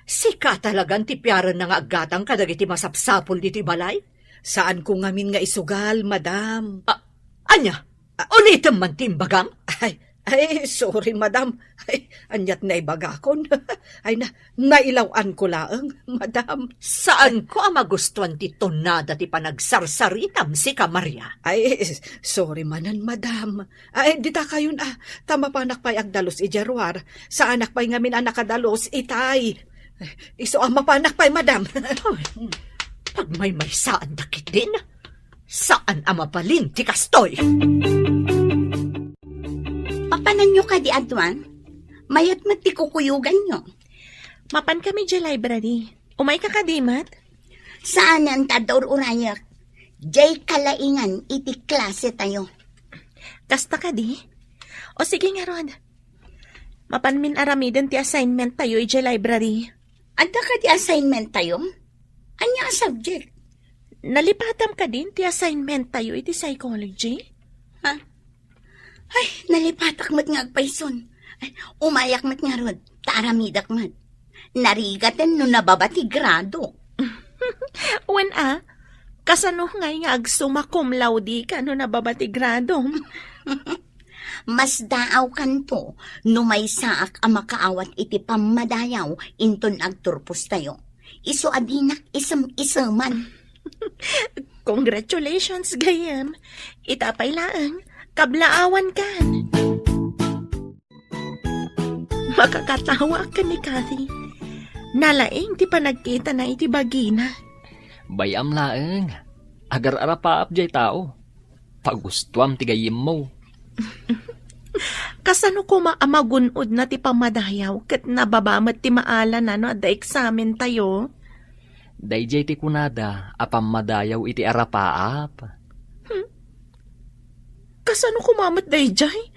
Sika talagan ti piarenna nga aggatang kadagiti masapsapul ditoy balay? Saanko ngamin nga isugal, madam. A-, ania? A- Ulitem man ti imbagam? Ay, Ay, sorry, madam. Ay, aniat naibagakon. Ay, na, nailaw-anko laeng, madam. Saanko a magustuan ti tonada ti panagsarsaritam, sika, Maria. Ay, sorry manen, madam. Ay, dita kayon, ah, ta mapanak pay agdalus idiay ruar. Saanak pay ngamin a nakadalus itay. Isu a mapanak pay, madam. Ay, pagmaymaysaanda ketdin. Saan a mabalin ti kastoy. Papananyo kadi, aduan? Mayat met ti kukuyoganyo. Mapan kami idiay library. Umayka kadi met? Saanen ta adda ur-urayek. Diay kalaingan iti klase tayo. Kasta kadi? O sige ngarud. Mapanmin aramiden ti assignment tayo idiay library. Adda kadi assignment tayo? Ania a subject? Nalipatam kadin ti assignment tayo iti psychology? Ha? Ay, nalipatak met nga agpayson. Ay, umayak met ngarud, ta aramidek met. Narigaten no nababa ti grado. Wen a, kasano ngay nga agsumma cum laude ka no nababa ti gradom? Masdaawkanto no maysaak a makaawat iti pammadayaw inton agturpostayo. Isu a dinak isem-iseman. Congratulations, gayyem. Ita pay laeng, kablaawankan. Makakatawa ken ni Cathy. Nalaing ti panagkitana iti bagina. Bay-am laeng. Agar-arapaap jay tao. Pagustuam ti gayyemmo. Kasano koma a magun-odna ti pammadayaw ket nababa met ti maalana no adda eksamen tayo? Daydiay ti kunada a pammadayaw iti arapaap. Hmm. Kasano koma met daydiay?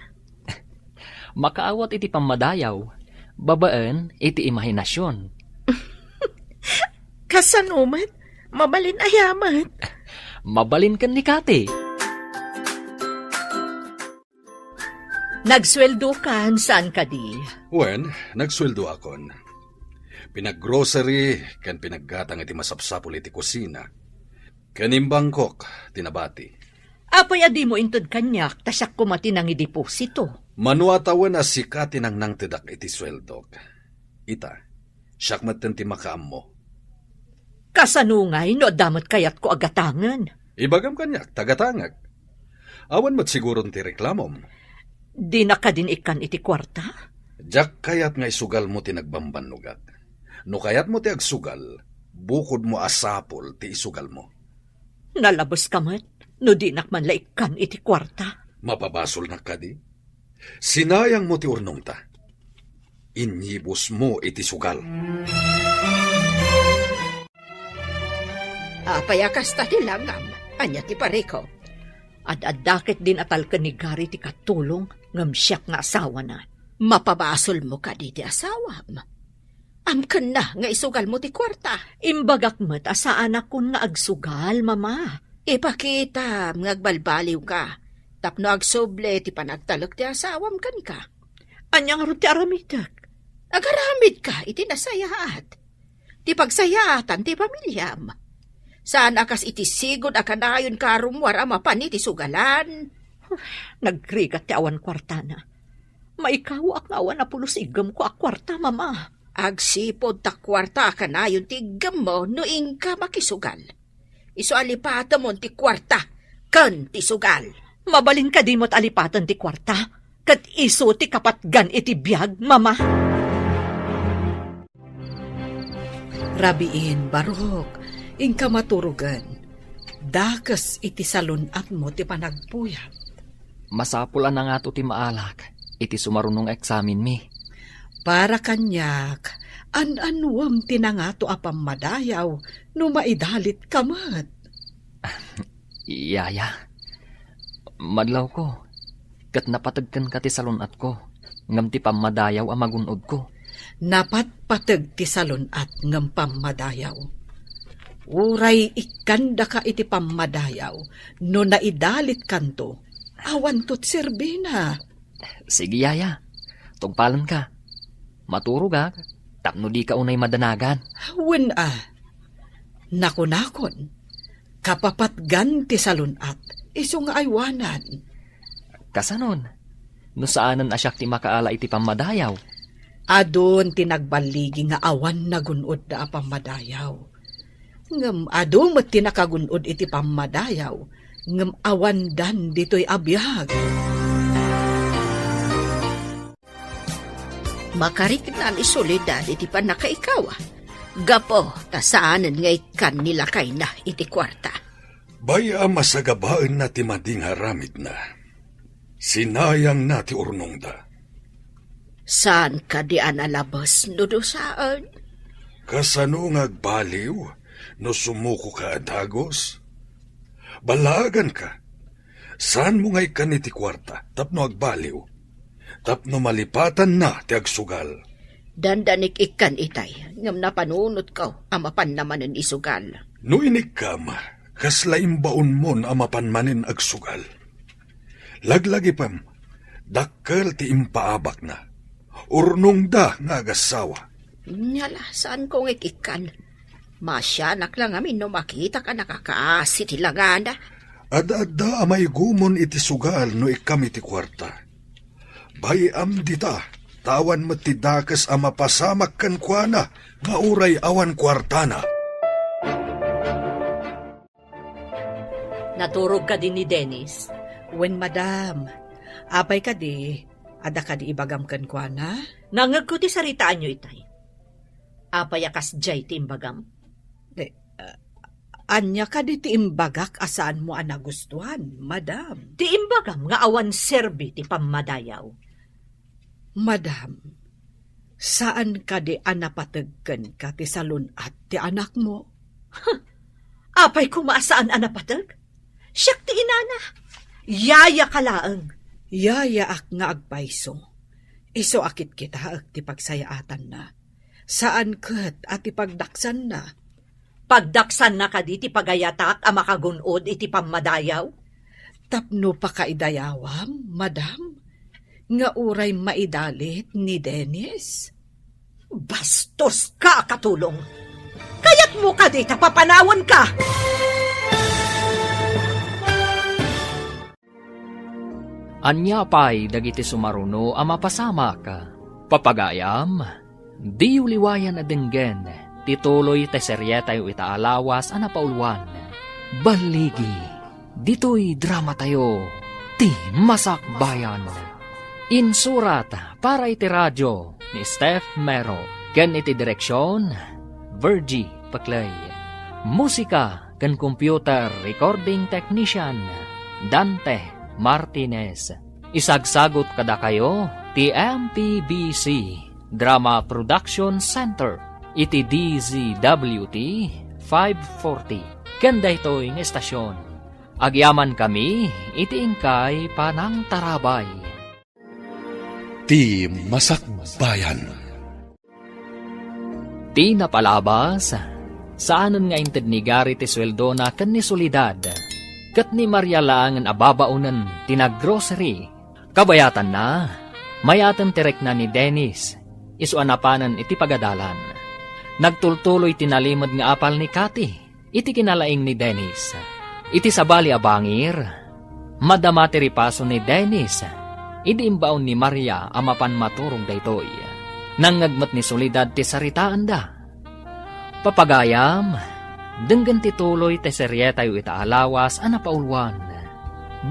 Makaawat iti pammadayaw, babaen iti imahinasion. Kasano met? Mabalin aya met? Mabalin ken ni Cathy. Nagsueldokan, saan kadi? Wen, nagsueldoakon. Pinaggrocery ken pinaggatang iti masapsapul iti kusina. Ken imbangkok ti nabati. Apay a dimo inted kaniak, ta siak koma ti nangideposito? Mano a tawen a sika ti nangnangtedak iti sueldok. Ita, siak metten ti makaammo. Kasano ngay no adda met kayatko a gatangen? Ibagam kaniak, ta gatangek. Awan met siguron ti reklamom. Dina kadin ikkan iti kuarta? Diak kayat nga isugalmo ti nagbambannogak. No kayatmo ti agsugal, bukodmo a sapul ti isugalmo. Nalabeska met no dinak man la ikkan iti kuarta. Mapabasolnak kadi? Sinayangmo ti urnongta. Inyibusmo iti sugal. Apay a kasta ti langam? Ania ti parikop? Ad-adda ketdin a talken ni Gary ti katulong ngem siak nga asawana. Mapabasolmo kadi ti asawam? Amkenna nga isugalmo ti kuarta. Imbagak met a saanakon nga agsugal, Mama. Ipakitam nga agbalbaliwka tapno agsubli ti panagtalek ti asawam kenka. Ania ngarud ti aramidek? Agaramidka iti nasayaat. Ti pagsayaatan ti pamiliam. Saan a kas iti sigud a kanayonka a rummuar a mapan iti sugalan. Nagrigat ti awan kuartana. Maikawaak nga awan a pulos iggemko a kuarta, Mama. Agsipud ta kuarta a kanayon ti iggemmo no inka makisugal. Isu a lipatemon ti kuarta ken ti sugal. Mabalin kadi met a lipaten ti kuarta, ket isu ti kapatgan iti biag, Mama? Rabiin, barok, inka maturogen. Dakes iti salun-atmo ti panagpuyat. Masapul a nangato ti maalak iti sumaruno nga eksamenmi. Para kaniak, an-anuem ti nangato a pammadayaw no maidalitka met. Yaya, madlawko, ket napateg kenka ti salun-atko, ngem ti pammadayaw a magun-odko. Napatpateg ti salun-at ngem pammadayaw. Uray ikkandaka iti pammadayaw no naidalitkanto, awanto ti serbina. Sige, yaya. Tungpalenka. Maturogak tapno dika unay madanagan. Wen a. Nakunakon, kapapatgan ti salun-at, isu nga aywanan. Kasanon? no saanen a siak ti makaala iti pammadayaw. Adun ti nagballigi nga awan nagun-odda a pammadayaw. Ngem adu met ti nakagun-od iti pammadayaw, ngem awandan ditoy a biag. Makarikna ni Soledad iti pannakaikaw, gapu ta saanen nga ikkan ni lakayna iti kuarta. Bay-am a sagabaenna ti madi nga aramidna. Sinayangna ti urnongda. Saan kadi a nalabes no dusaen? Kasano nga agbaliw no sumukoka a dagus? Ballaaganka. Saanmo nga ikkan iti kuarta tapno agbaliw, tapno malipatanna ti agsugal. Dandanik ikkan itay, ngem napanunotko a mapanna manen isugal. No inikkam, kasla imbaonmon a mapan manen agsugal. Laglagipem, dakkel ti impaabakna. Urnongda nga agassawa. Nya la, saanko nga ikkan. Masianak la ngamin no makitak a nakakaasi ti langana. Adda-adda a maigumon iti sugal no ikkam iti kuarta. Bay-am dita, ta awan met ti dakes a mapasamak kenkuana nga uray awan kuartana. Naturog kadi ni Dennis? Wen, madam. Apay kadi, adda kadi ibagam kenkuana? Nangngegko ti saritaanyo itay. Apay a kasdiay ti imbagam? Di, ah, ania kadi ti imbagak a saanmo a nagustuan, madam? Ti imbagam nga awan serbi ti pammadayaw. Madam, saan kadi a napateg kenka ti salun-at ti anakmo? Huh! Apay koma a saan a napateg? Siak ti inana. Yayaka laeng. Yayaak nga agpayso. Isu a kitkitaek ti pagsayaatanna. Saan ket a ti pagdaksanna. Pagdaksanna kadi ti pagayatak a makagun-od iti pammadayaw? Tapno pakaidayawam, madam, nga uray maidalit ni Dennis? Bastoska a katulong! Kayatmo kadi ta papanawenka? Ania pay dagiti sumaruno a mapasamak? Papagayam, diyo liwayan a denggen ti tuloy ti serietayo ita a lawas a napauluan, Balligi. Ditoy dramatayo, Ti Masakbayan. Insurat para iti radio ni Steph Mero ken iti direksion, Virgie Paclay. Musika ken computer recording technician, Dante Martinez. Isagsagut kadakayo ti M P B C Drama Production Center iti D Z W T five forty ken daytoy nga estasion. Agyamankami iti inkay panangtarabay. Ti Masakbayan. Ti napalabas, saanen nga inted ni Gary ti sueldona ken ni Soledad, ket ni Maria laengen a babaonen ti naggrocery. Kabayatanna, mayaten ti rikna ni Dennis, isu a napanen iti pagadalan. Nagtultuloy ti nalimed nga apal ni Cathy iti kinalaing ni Dennis. Iti sabali a bangir, madama ti ripaso ni Dennis idi imbaon ni Maria a mapan maturog daytoy. Nangngeg met ni Soledad ti saritaanda. Papagayam, denggen ti tuloy ti serietayo ita a lawas a napauluan,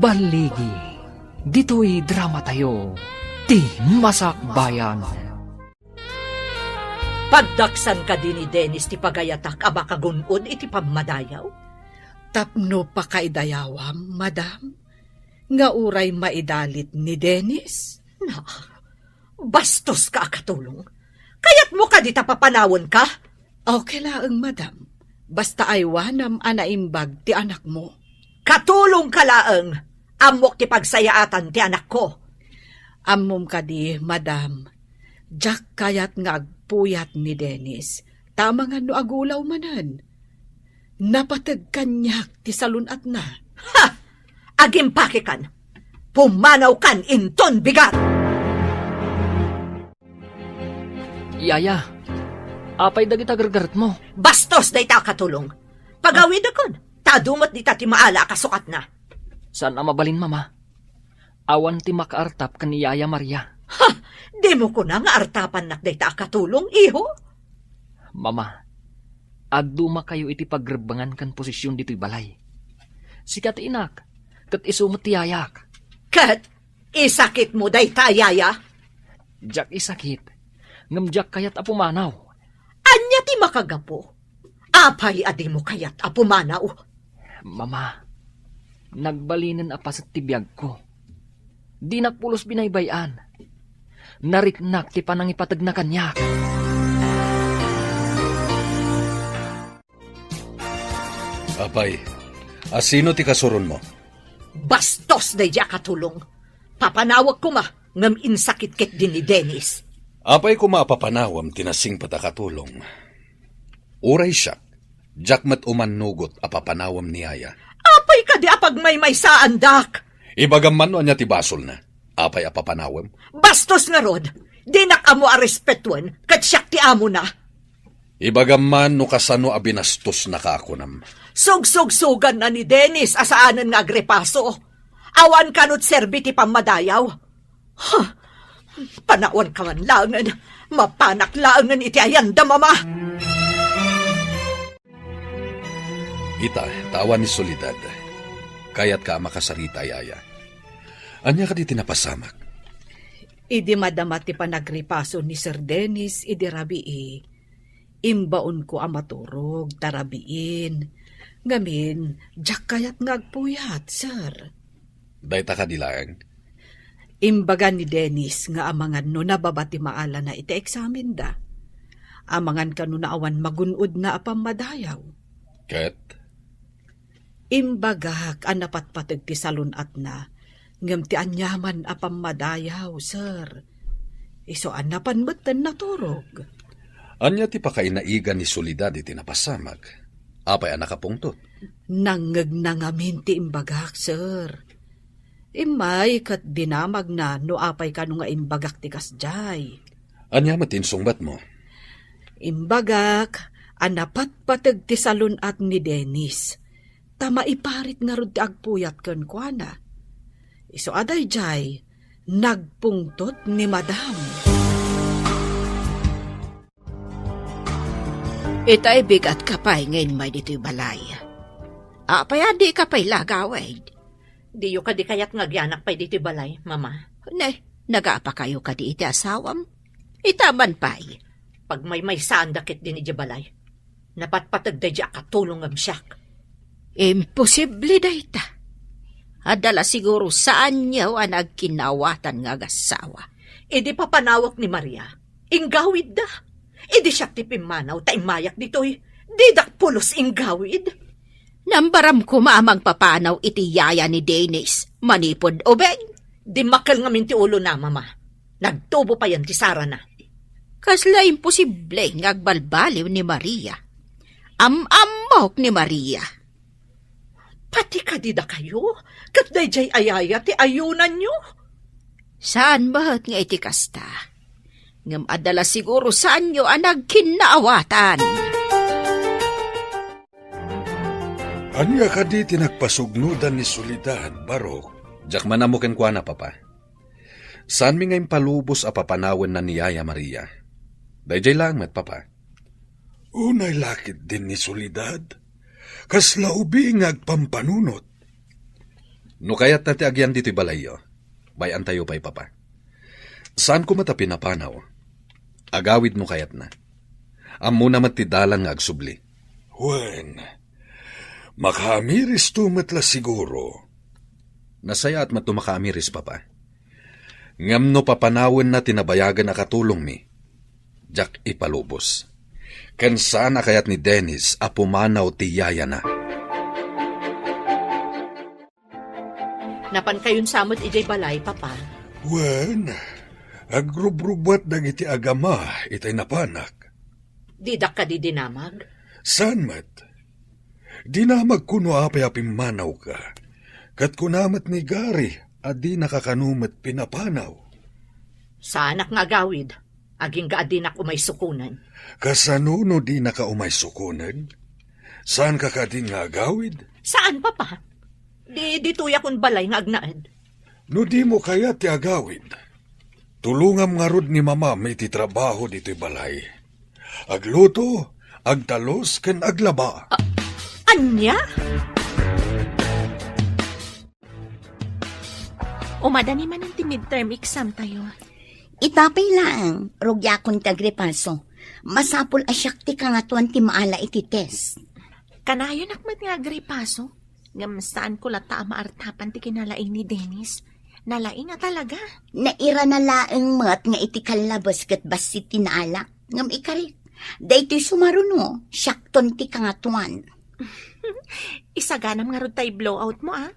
Balligi. Ditoy dramatayo, Ti Masakbayan. Pagdaksan kadi ni Dennis ti pagayatak a makagun-od iti pammadayaw? Tapno pakaidayawam, madam, nga uray maidalit ni Dennis? Na, bastoska a katulong. Kayatmo kadi ta papanawenka? Okay laeng, madam. Basta aywanam a naimbag ti anakmo. Katulongka laeng. Ammok ti pagsayaatan ti anakko. Ammom kadi, madam, diak kayat nga agpuyat ni Dennis, ta amangan no agulaw manen. Napateg kaniak ti salun-atna. Ha! Agimpakekan! Pumanawkan inton bigat! Yaya, apay dagita gargaretmo? Bastos dayta a katulong. Pagawidekon, ta adu met dita ti maala a kasukatna. Saan a mabalin, Mama. Awan ti makaartap ken ni Yaya Maria. Ha! Dimo kuna nga artapannak dayta a katulong, iho? Mama, agdumakayo iti pagrebbengan ken posesion ditoy balay. Sika ti inak, ket isu met ti yayak. Ket isakitmo dayta a yaya? Diak isakit, ngem diak kayat a pumanaw. Ania ti makagapu? Apay a dimo kayat a pumanaw? Mama, nagbalinen a paset ti biagko. Dinak pulos binaybay-an. Nariknak ti panangipategna kaniak. Apay, a sino ti kasuronmo? Bastos daydi a katulong. Papanawek koma, ngem insakit ketdi ni Dennis. Apay koma a papanawem ti nasingpet a katulong? Uray siak, diak met umannugot a papanawem ni Yaya. Apay kadi a pagmaymaysaandak? Ibagam man no ania ti basolna. Apay a papanawem? Bastos ngarud! Dinak ammo a respetuen, ket siak ti amona. Ibagam man no kasano a binastosnaka a kunam. Sugsugsuganna ni Dennis a saanen nga agripaso. Awan kano ti serbi ti pammadayaw. Huh! Panawanka man laengen, mapanak laengen iti ayanda, Mama. Ita, ta awan ni Soledad. Kayatka a makasarita, Yaya. Ania kadi ti napasamak? Idi madama ti panagripaso ni Sir Dennis idi rabii, imbaonko a maturog ta rabiin. Ngamin, diak kayat nga agpuyat, sir. Dayta kadi laeng? Imbaga ni Dennis nga amangan no nababa ti maalana iti eksamenda. Amangan kano no awan magun-odna a pammadayaw. Ket? Imbagak a napatpateg ti salun-atna, ngem ti aniaman a pammadayaw, sir. Isu a napan metten naturog. Ania ti pakainaigan ni Soledad iti napasamak? Apay a nakapungtot? Nangngegna ngamin ti imbagak, sir. Immay ket dinamagna no apay kano nga imbagak ti kasdiay. Ania met ti insungbatmo? Imbagak a napatpateg ti salun-at ni Dennis, ta maiparit ngarud ti agpuyat kenkuana. Isu a daydiay, nagpungtot ni Madam. Itay bigatka pay nga immay ditoy balay. Apay a dika pay la agawid? Diyo kadi kayat nga agyanak pay ditoy balay, Mama? Ne, nagapakayo kadi iti asawam? Ita man pay. Pagmaymaysaanda ketdin idiay balay. Napatpateg daydiay a katulong ngem siak. Imposible dayta. Adda la siguro saanyo a nagkinnaawatan nga agassawa. Idi papanawek ni Maria, inggawidda. Idi siak ti pimmanaw ta immayak ditoy, didak pulos inggawid. Nambaram koma a mangpapanaw iti yaya ni Dennis manipud ubing. Dimmakkel ngamin ti ulona, Mama. Nagtubo payen ti sarana. Kasla imposible nga agbalbaliw ni Maria. Am-ammok ni Maria. Pati kadi dakayo, ket daydiay a yaya ti ayunanyo? Saan met nga iti kasta. Ngem adda la siguro saanyo a nagkinnaawatan. Ania kadi ti nagpasugnodan ni Soledad, Barok? Diak man ammo kenkuana, Papa. Saanmi nga impalubos a papanawenna ni Yaya Maria. Daydiay laeng met, Papa. Unay la ketdin ni Soledad. Kasla ubing nga agpampanunot. No kayatna ti agyan ditoy balayyo, bay-antayo pay, Papa. Saanko met a pinapanaw. Agawid no kayatna. Ammona met ti dalan nga agsubli. Wen, makaamiristo met la siguro. Nasayaat met no makaamiris, Papa. Ngem no papanawenna ti nabayagen a katulongmi, diak ipalubos. Ken saan a kayat ni Dennis a pumanaw ti yayana. Napankayon sa met idiay balay, Papa? Wen, agrubrubuat dagiti agama itay napanak. Didak kadi dinamag? Saan met? Dinamagko no apay a pimmanawka. Ket kuna met ni Gary a dinaka kano met pinapanaw. Saanak nga agawid, agingga a dinak umay sukonen. Kasano no dinaka umay sukonen? Saanka kadi nga agawid? Saan, Papa. Di, ditoyakon balay nga agnaed. No dimo kayat ti agawid, tulongam ngarud ni mamam iti trabaho ditoy balay. Agluto, agtalus, ken aglaba. Ania? Umadani manen ti midterm exam tayo. Ita pay laeng, rugiakon ti agripaso. Masapul a siak ti kangatoan ti maala iti test. Kanayonak met nga agripaso, ngem saanko latta a maartapan ti kinalaing ni Dennis. Nalaing a talaga. Nairana laeng met nga iti kallabes ket bassit ti naala. Ngem ikarik, daytoy sumaruno, siakton ti kangatoan. Isaganam ngarud tay blowout mo, a?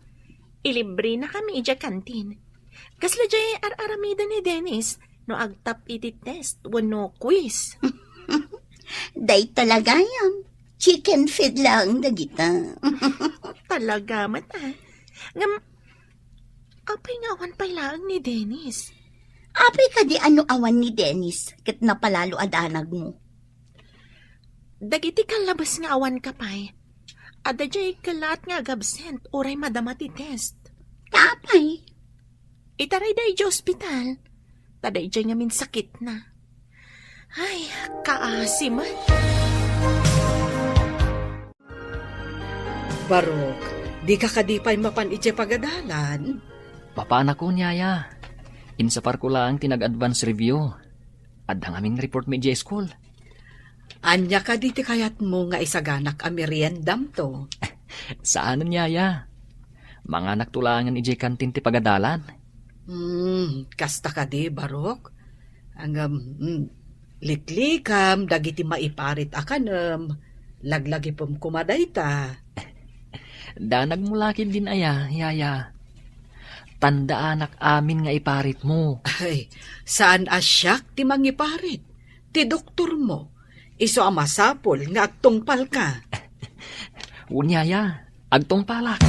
Ilibrenakami idiay kantin. Kasla diay ar-aramiden ni Dennis no agtap iti test wenno quiz. Dayta la gayam. Chicken feed laeng dagita. Talaga met, a. Ngem, apay nga awan pay laeng ni Dennis? Apay kadi a no awan ni Dennis ket napalalo a danagmo? Dagiti kallabes nga awan ka pay, adda diay kellaat nga agabsent uray madama ti test. Ta apay? Itarayda idiay ospital, ta daydiay ngamin sakitna. Ay, kaasi met. Barok, dika kadi pay mapan idiay pagadalan? Mapanakon, yaya. Insaparko laeng ti nag-advance review. Adda ngamin report mi idiay school. Ania kadi ti kayatmo nga isaganak a meriendamto? Saanen, yaya. Manganakto laengen idiay kantin ti pagadalan. Hmm, kasta kadi, Barok? Ngem, mm, liklikam dagiti maiparit a kanem. Laglagipem koma dayta. Danagmo la ketdin aya, yaya. Tandaanak amin nga iparitmo. Ay, saan a siak ti mangiparit. Ti doktormo, isu a masapul nga agtungpalka. Wen, yaya, agtungpalak.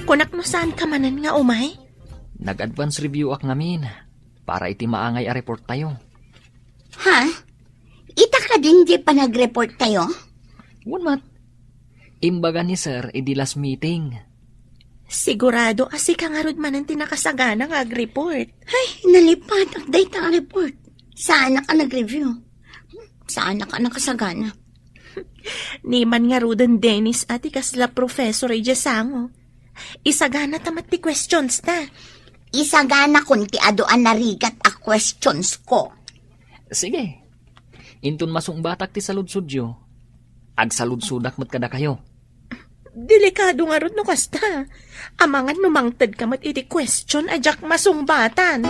Kunak no saanka manen nga umay? Nag-advance review ak ngamin para iti maangay a report tayo. Ha? Ita kadin diay panagreport tayo? Wen met. Imbaga ni Sir idi last meeting. Sigurado a sika ngarud manen ti nakasagana nga agreport. Ay, nalipatak dayta a report. Saanak a nagreview. Saanak a nakasagana. Ni man ngaruden Dennis a ti kasla professor idiay sango. Isagana ta met ti questions ta. Isaganakon ti adu a narigat a questions ko. Sige. Inton masungbatak ti saludsodyo, agsaludsodak met kadakayo. Delikado ngarud no kasta. Amangan no mangted ka met iti question a diak masungbatan.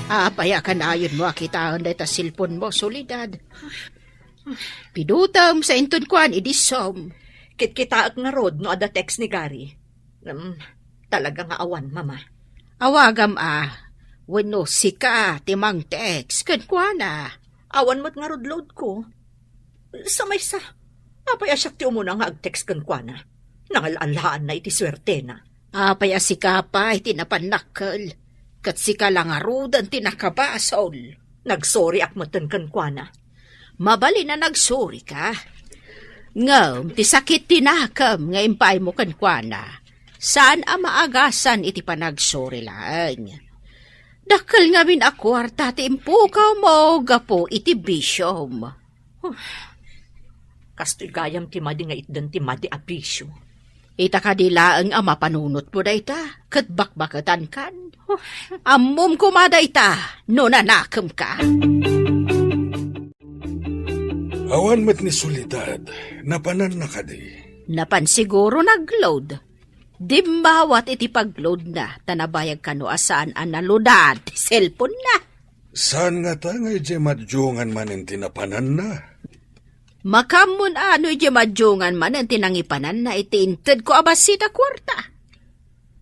Apay a kanayonmo a kitaen dayta cellphone mo, Soledad? Pidutem sa inton kuan idi Zoom. Kitkitaek ngarud no adda text ni Gary. Ngem, talaga nga awan, Mama. Awagam a, wenno sika ti mangtext kenkuana. Awan met ngarud load ko. Sa maysa, apay a siak ti umuna nga agtext kenkuana? Nangal-allaanna iti suertena. Apay a sika pay ti napannakkel, ket sika la ngaruden ti nakabasol. Nagsoriak metten kenkuana. Mabalin a nagsorika. Ngem ti sakit ti nakem nga impaaymo kenkuana, saan a maagasan iti panagsori laeng. Dakkel ngamin a kuarta ti impukawmo gapu iti bisiom. Huh. Kastoy gayam ti madi nga itdan ti madi a bisio. Ita kadi laeng a mapanunotmo dayta, ket bakbaketankan. Huh. Ammom koma dayta no nanakemka. Awan met ni Soledad, napananna kadi? Napan siguro nagload. Dimmawat iti pagloadna, ta nabayag kano a saan a naloadan ti cellphone-na. Saan ngata nga idiay madiongan manen ti napananna? Makaammoan a no idiay madiongan manen ti nangipananna iti intedko a bassit a kuarta.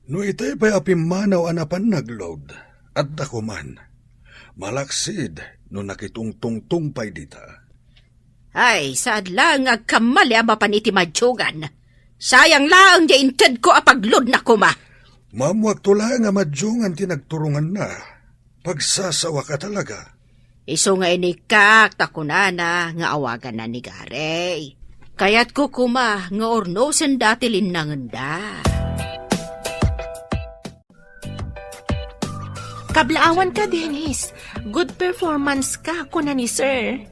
No itay pay a pimmanaw a napan nagload, adda koman. Malaksid no nakitungtungtong pay dita. Ay, saad laeng nga agkammali a mapan iti madiongan. Sayang laeng diay intedko a pagloadna koma. Maammoakto laeng a madiongan ti nagturonganna. Pagsasawak a talaga. Isu nga inikkak ta kunana nga awaganna ni Gary. Kayatko koma nga urnosenda ti linnangenda. Kablaawan ka, Dennis. Good performance ka, kuna ni Sir.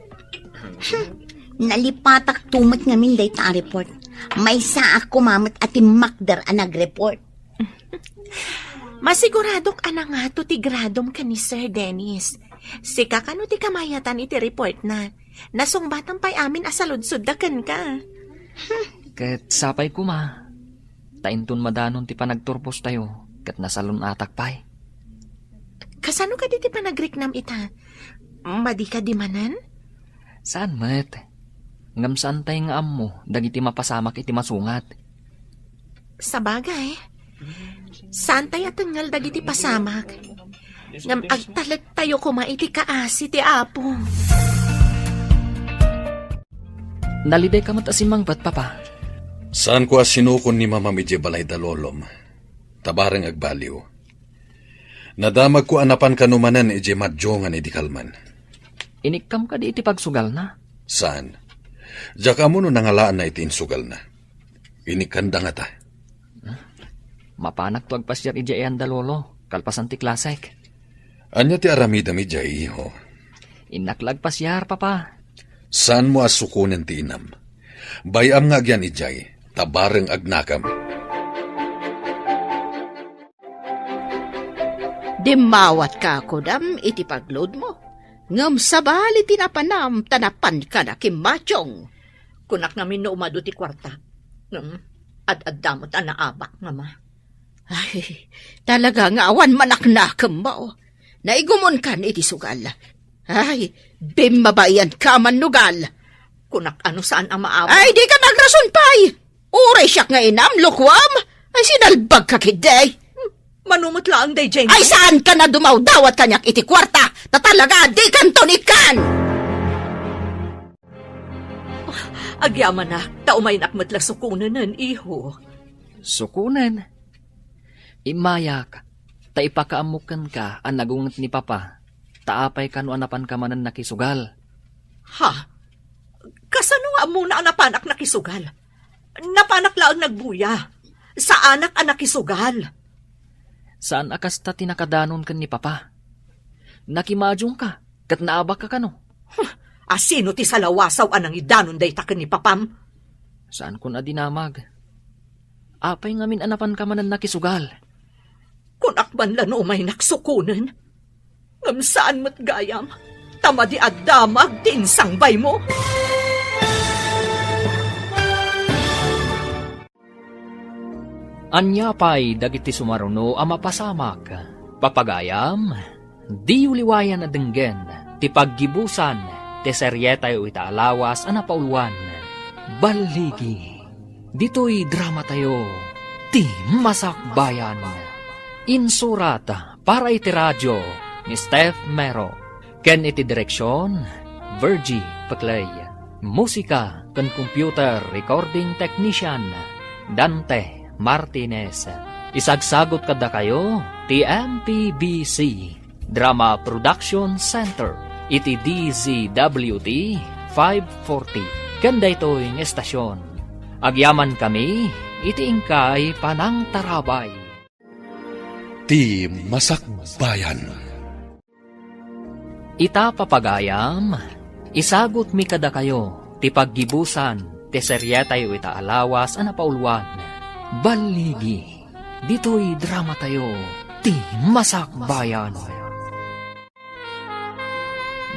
Nalipatak tumet ngamin dayta a report. Maysaak koma met a timmakder a nag-report. Masiguradok a nangato ti gradom ken ni Sir Dennis. Sika kano ti kamayatan iti report na. Nasungbatam pay amin a saludsodda kenka. Ket sapay koma, ta inton madanon ti panagturpostayo, ket nasalun-atak pay. Kasano kadi ti panagriknam ita? Madi kadi manen? Saan met. Ngem saantay nga ammo dagiti mapasamak iti masungat. Sabagay, saantay a tengngel dagiti pasamak. Ngem agtalettayo koma iti kaasi ti Apo. Nalidayka met a simmangpet, Papa. Saanko a sinukon ni Mamam idiay balay da Lolom. Tabareng agbaliw. Nadamagko a napan kano manen idiay madiongan idi kalman. Inikkam kadi iti pagsugalna? Saan. Diak ammo no nangalaanna iti insugalna. Inikkanda ngata. Mapanakto agpasiar idiay ayan da Lolo, kalpasan ti klasek. Ania ti aramidem idiay, iho? Innak la agpasiar, Papa. Saanmo a sukonen ti inam. Bay-am nga agyan idiay, tabareng agnakem. Dimmawatka, kunam, iti pagloadmo. Ngem sabali ti napanam, ta napanka na kimmationg. Kunak ngamin no umadu ti kuarta. Ngem, ad-adda met a naabak nga ma. Ay, talaga nga awan manaknakemmo. Naigumonkan iti sugal. Ay, bimmabaianka, mannugal. Kunak a no saan a maawat. Ay, dika magrason pay! Uray siak nga inam, lukuam! Ay, sinalbagka ketdi! Mano met laeng daydiay, Ay, saan ka na dumawdawat kaniak iti kuarta? Ta talaga, dikanton ikkan! Agyamanak, ta umaynak met la sukonenen, iho. Sukonen? Immayak, ta ipakaammok kenka a nagunget ni Papa, ta apay kano a napanka manen nakisugal. Ha? Kasano nga ammona a napanak nakisugal? Napanak laeng nagbuya. Saanak a nakisugal. Saan a kasta ti nakadanon ken ni Papa. Nakimadiongka, ket naabakka kano. Huh, a sino ti salawasaw a nangidanon dayta ken ni Papam? Saankon a dinamag. Apay ngamin a napanka manen nakisugal? Kunak man la no umaynak sukonen. Ngem saan met gayam, ta madi a damag ti insangbaymo. Ania pay dagiti sumaruno a mapasamak? Papagayam, diyo liwayan a denggen ti paggibusan ti serietayo ita a lawas a napauluan, Balligi. Ditoy dramatayo, ti Masakbayan. Insurat para iti radio ni Steph Mero, ken iti direksion, Virgie Peclay. Musika ken computer recording technician, Dante Martinez. Isagsagut kadakayo ti M P B C Drama Production Center iti D Z W T five forty ken daytoy nga estasion. Agyamankami iti inkay panangtarabay. Ti Masakbayan. Ita, papagayam, isagutmi kadakayo ti paggibusan ti serietayo ita a lawas a napauluan, Balligi. Ditoy dramatayo, ti Masakbayan.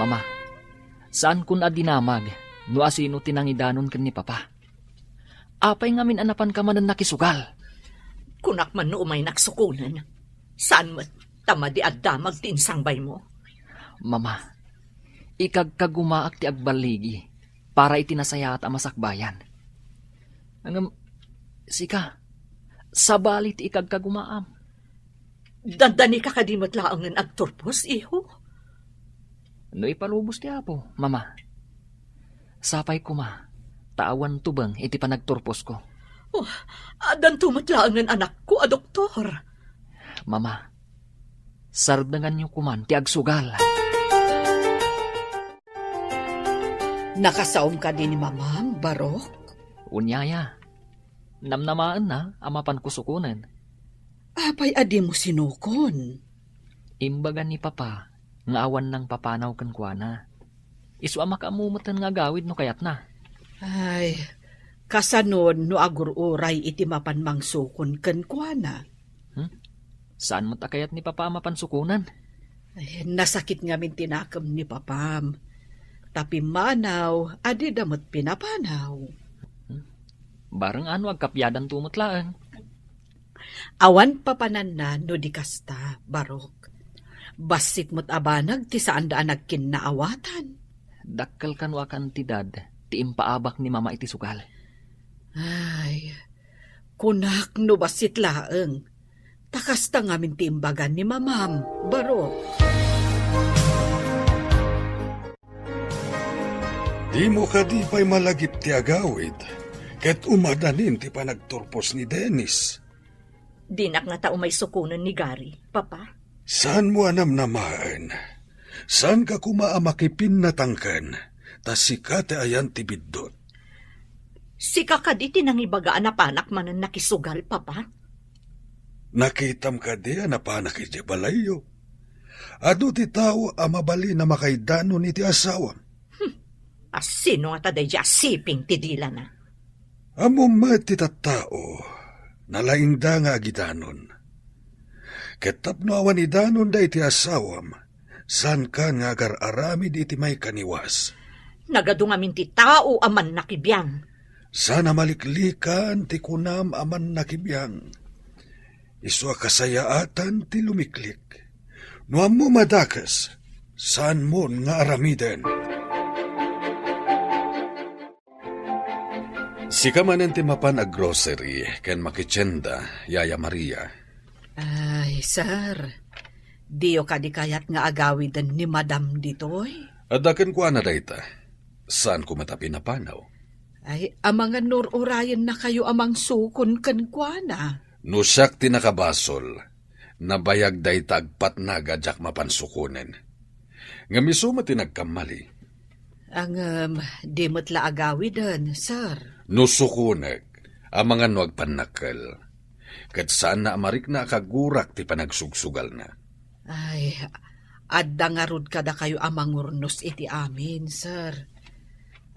Mama, saankon a dinamag no asino ti nangidanon ken ni Papa. Apay ngamin a napanka manen nakisugal? Kunak man no umaynak sukonen. Saan met, ta madi a damag ti insangbaymo. Mama, ikagkagumaak ti agballigi para iti nasayaat a masakbayan. Ngem, sika, sabali ti ikagkagumaam. Dandanika kadi met laengen agturpos, iho? No ipalubos ti Apo, Mama. Sapay koma, ta awan tubeng iti panagturposko. Oh, addanto met laengen anakko a doktor. Mama, sardenganyo koman ti agsugal. Nakasaom kadi ni Mamam, Barok? Wen yaya, namnamaenna a mapanko sukonen. Apay a dimo sinukon? Imbaga ni Papa nga awan nangpapanaw kenkuana. Isu a makaammo metten nga agawid no kayatna. Ay, kasanon no agur-uray iti mapan mangsukon kenkuana? Hmm? Saan met a kayat ni Papa a mapansukonen? Ay, nasakit ngamin ti nakem ni Papam. Ta pimmanaw a dida met pinapanaw. Hmm? Bareng ano agkapiadanto met laeng. Awan papananna no di kasta, Barok. Bassit met a banag ti saanda a nagkinnaawatan. Dakkel kano a kantidad ti impaabak ni Mama iti sugal. Ay, kunak no bassit laeng. Ta kasta ngamin ti imbaga ni Mamam, Barok. Dimo kadi pay malagip ti agawid, ket umadanin ti panagturpos ni Dennis. Dinak ngata umay sukonen ni Gary, Papa. Saanmo a namnamaen? Saanka koma a makipinnatangken, ta sika ti ayan ti biddut. Sika kadi ti nangibaga a napanak manen nakisugal, Papa? Nakitam kadi a napanak idiay balayyo? Adu ti tao a mabalin a makaidanon iti asawam? Hmm. Asino ngata daydiay a siping ti dilana? Ammom met ti tattao, nalaingda nga agidanon. Ket tapno awan idanonda iti asawam, saankan nga agar-aramid iti maikaniwas. Nagadu ngamin ti tao a mannakibiang. Saan a maliklikan ti kunam a mannakibiang. Isu a kasayaatan ti lumiklik. No ammom a dakes, saanmon nga aramiden. Sika manen ti mapan a grocery ken makitienda, Yaya Maria. Ay, sir, diyo kadi kayat nga agawiden ni Madam ditoy? Adda kenkuana dayta. Saanko met a pinapanaw. Ay, amangan no ur-urayennakayo a mangsukon kenkuana. No siak ti nakabasol, nabayag dayta agpatnag a diak mapan sukonen. Ngem isu met ti nagkammali. Ngem, di met la agawiden, sir. No sukonek, amangan no agpannakkel. Ket saanna a marikna a kagurak ti panagsugsugalna. Ay, adda ngarud kadakayo a mangurnos iti amin, sir.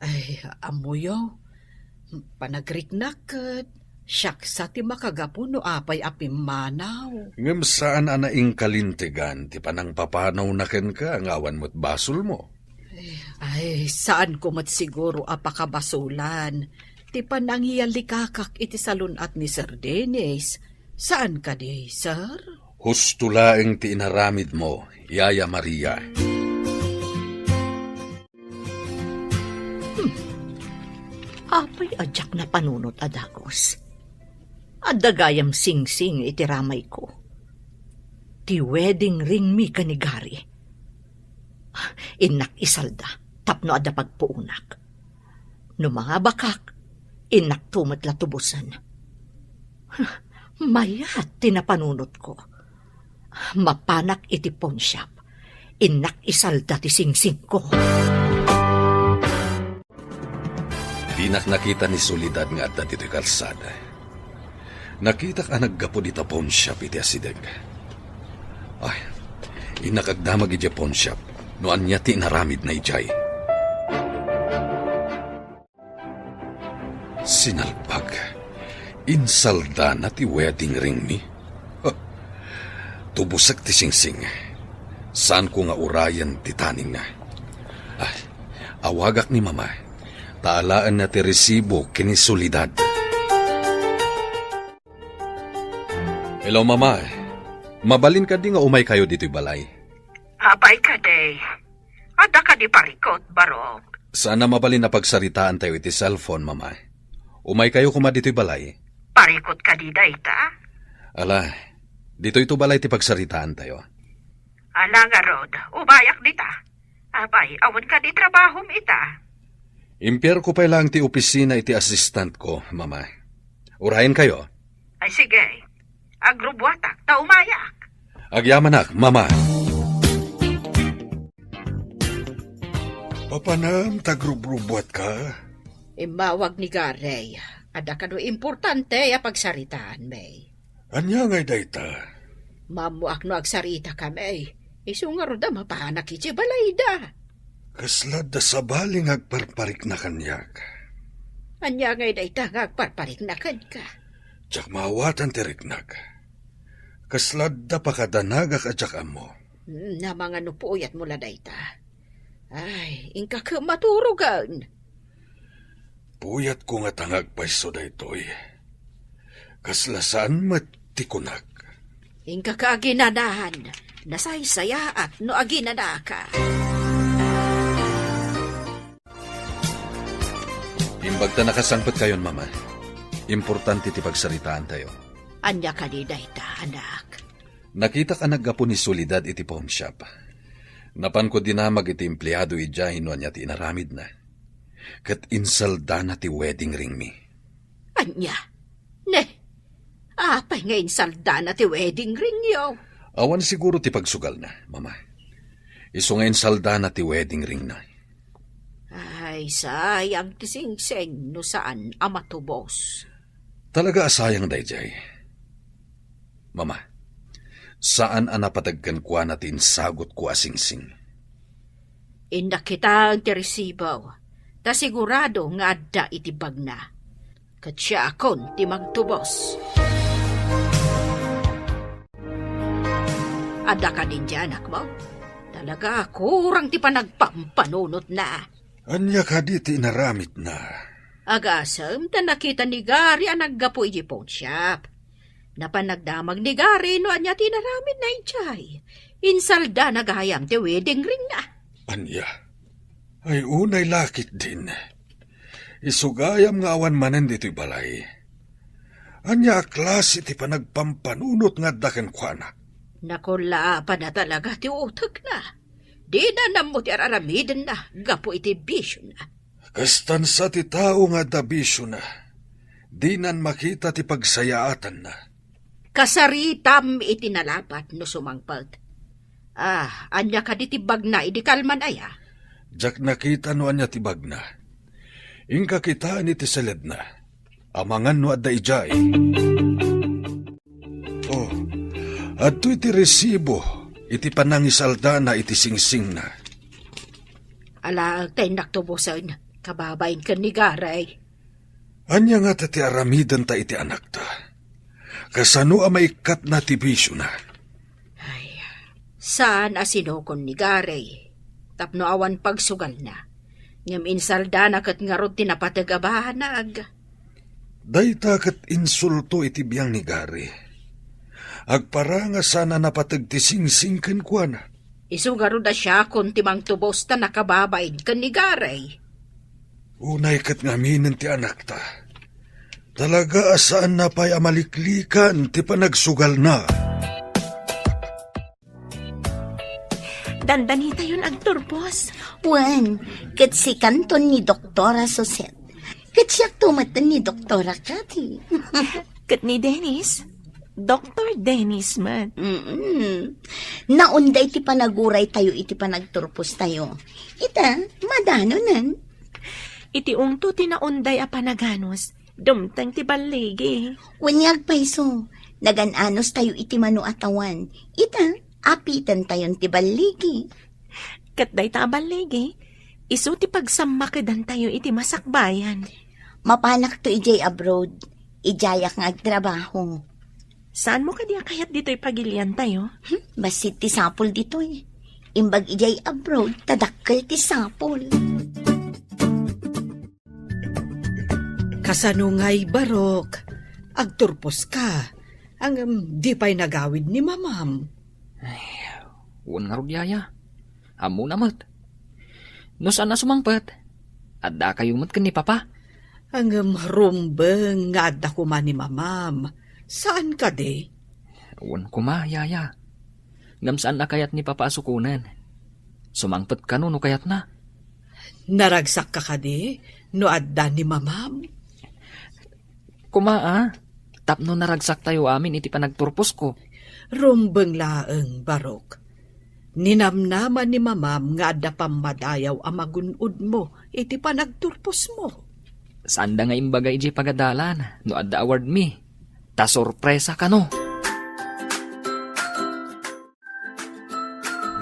Ay, ammoyo, panagriknak ket siak sa ti makagapu no apay a pimmanaw. Ngem saan a naingkalintegan ti panangpapanawna kenka nga awan met basolmo. Ay, saanko met siguro a pakabasolan ti panangiyalikakak iti salun-at ni Sir Dennis. Saan kadi, sir? Husto laeng ti inaramidmo, Yaya Maria. Hmm. Apay a diak napanunot a dagus? Adda gayam singsing iti ramayko. Ti wedding ring mi ken ni Gary. Innak isalda tapno adda pagpuonak. No mangabakak, innakto met la tubosen. Mayat ti napanunotko. Mapanak iti pawnshop, innak isalda ti singsingko. Dinak nakita ni Soledad nga adda ditoy kalsada. Nakitak a naggapu dita pawnshop iti asideg. Ay, innak agdamag idiay pawnshop no ania ti inaramidna idiay. Sinalbag. Insaldana ti wedding ringmi. Huh. Tubosek ti singsing. Saanko nga urayen ti taningna. Ay, awagak ni Mama. Ta alaenna ti resibo ken ni Soledad. Hello, Mama. Mabalin kadi nga umaykayo ditoy balay? Apay kadi. Adda kadi parikut, Barok? Saan a mabalin a pagsaritaantayo iti cellphone, Mama. Umaykayo koma ditoy balay. Parikut kadi dayta? Ala, ditoyto balay ti pagsaritaantayo. Ala ngarud, umayak dita. Apay, awan kadi trabahom ita? Impierko pay laeng ti opisina iti assistantko, Mama. Urayenkayo? Ay, sige. Agrubbuatak ta umayak. Agyamanak, Mama. Papanam ta agrubrubuatka? Immawag ni Gary. Adda kano importante a pagsaritaan, May. Ania ngay dayta? Maammoak no agsarita kami. Isu ngarud a mapanak iti balayda. Kasla adda sabali nga agparparikna kaniak. Ania ngay dayta nga agparparikna kenka? Diak maawatan ti riknak. Kasla adda pakadanagak a diak ammo. Hmm, namangano puyatmo la dayta. Ay, inka ket maturogen. Puyatko ngata nga agpayso daytoy. Kasla saan met ti kunak. Inka ka aginanahan, nasaysayaat no aginanaka. Imbag ta nakasangpetkayon, Mama. Importante ti pagsaritaantayo. Ania kadi dayta, anak? Nakitak a naggapu ni Soledad iti pawnshop. Napanko dinamag iti empleado idiay no ania ti inaramidna. Ket insaldana ti wedding ringmi. Ania? Ne, apay nga insaldana ti wedding ringyo? Awan siguro ti pagsugalna, Mama. Isu nga insaldana ti wedding ringna. Ay, sayang ti singsing no saan a matubos. Talaga a sayang daydiay. Mama, saan a napateg kenkuana ti insagutko a singsing. Innak kitaen ti resibo, ta sigurado nga adda iti bagna. Ket siakon ti magtubos. Adda kadin ti anakmo? Talaga, kurang ti panagpampanunotna. Ania kadi ti inaramidna? Agasem ta nakita ni Gary a naggapu iti pawnshop. Napan nagdamag ni Gary no ania ti inaramidna idiay. Insaldana gayam ti wedding ringna. Ania? Ay, unay la ketdin. Isu gayam nga awan manen ditoy balay. Ania a klase ti panagpampanunot nga adda kenkuana? Nakullaapanna talaga ti utekna. Dina nammo ti ar-aramidenna gapu iti bisiona. Kastan sa ti tao nga adda bisiona. Dinan makita ti pagsayaatanna. Kasaritam iti nalapat no sumangpet. Ah, ania kadi ti bagna idi kalman aya? Diak nakita no ania ti bagna. Inka kitaen iti seledna. Amangan no adda idiay. Oh, adtoy ti resibo iti panangisaldana iti singsingna. Alaek ta innak tubosen, kababain ken ni Gary. Ania ngata ti aramidenta iti anakta? Kasano a maikkatna ti bisiona? Ay, saan a sinukon ni Gary tapno awan pagsugalna. Ngem insaldana ket ngarud ti napateg a banag. Dayta ket insulto iti biang ni Gary. Agparang a saan a napateg ti singsing kenkuana. Isu ngarud a siakon ti mangtubos ta nakababain ken ni Gary. Unay ket ngaminen ti anakta. Talaga a saanna pay a maliklikan ti panagsugalna. Dandanitayon agturpos. Wen, ket sikanton ni Doktora Suset. Ket siakto met ni Doktora Cathy. Ket ni Dennis? Doktor Dennis met. Mm-mm. Naunday ti panaguraytayo iti panagturpostayo. Ita, madanonen. Iti ungto ti naunday a panaganus, dumteng ti balligi. Wen nga agpayso, nagan-anustayo iti mano a tawan. Ita, apitentayon ti balligi. Ket dayta a balligi, isu ti pagsammakedantayo iti masakbayan. Mapanakto idiay abroad, idiayak nga agtrabaho. Saanmo kadi a kayat ditoy pagiliantayo? Hmm, bassit ti sapul ditoy. Imbag idiay abroad, ta dakkel ti sapul. Kasano ngay, Barok? Agturposka. Ngem, di pay nagawid ni Mamam. Ay, wen ngarud, Yaya. Ammona met. No saan a sumangpet, addakayo met ken ni Papa. Ngem rumbeng nga adda koma ni Mamam. Saan kadi? Wen koma, Yaya. Ngem saan a kayat ni Papa a sukonen. Sumangpet kano no kayatna. Naragsakka kadi no adda ni Mamam? Koma, a, tapno naragsaktayo amin iti panagturposko. Rumbeng laeng, Barok. Ninamnama ni Mamam nga adda pammadayaw a magun-odmo iti panagturposmo. Saanda nga imbaga idiay pagadalan no adda awardmi. Ta sorpresa kano.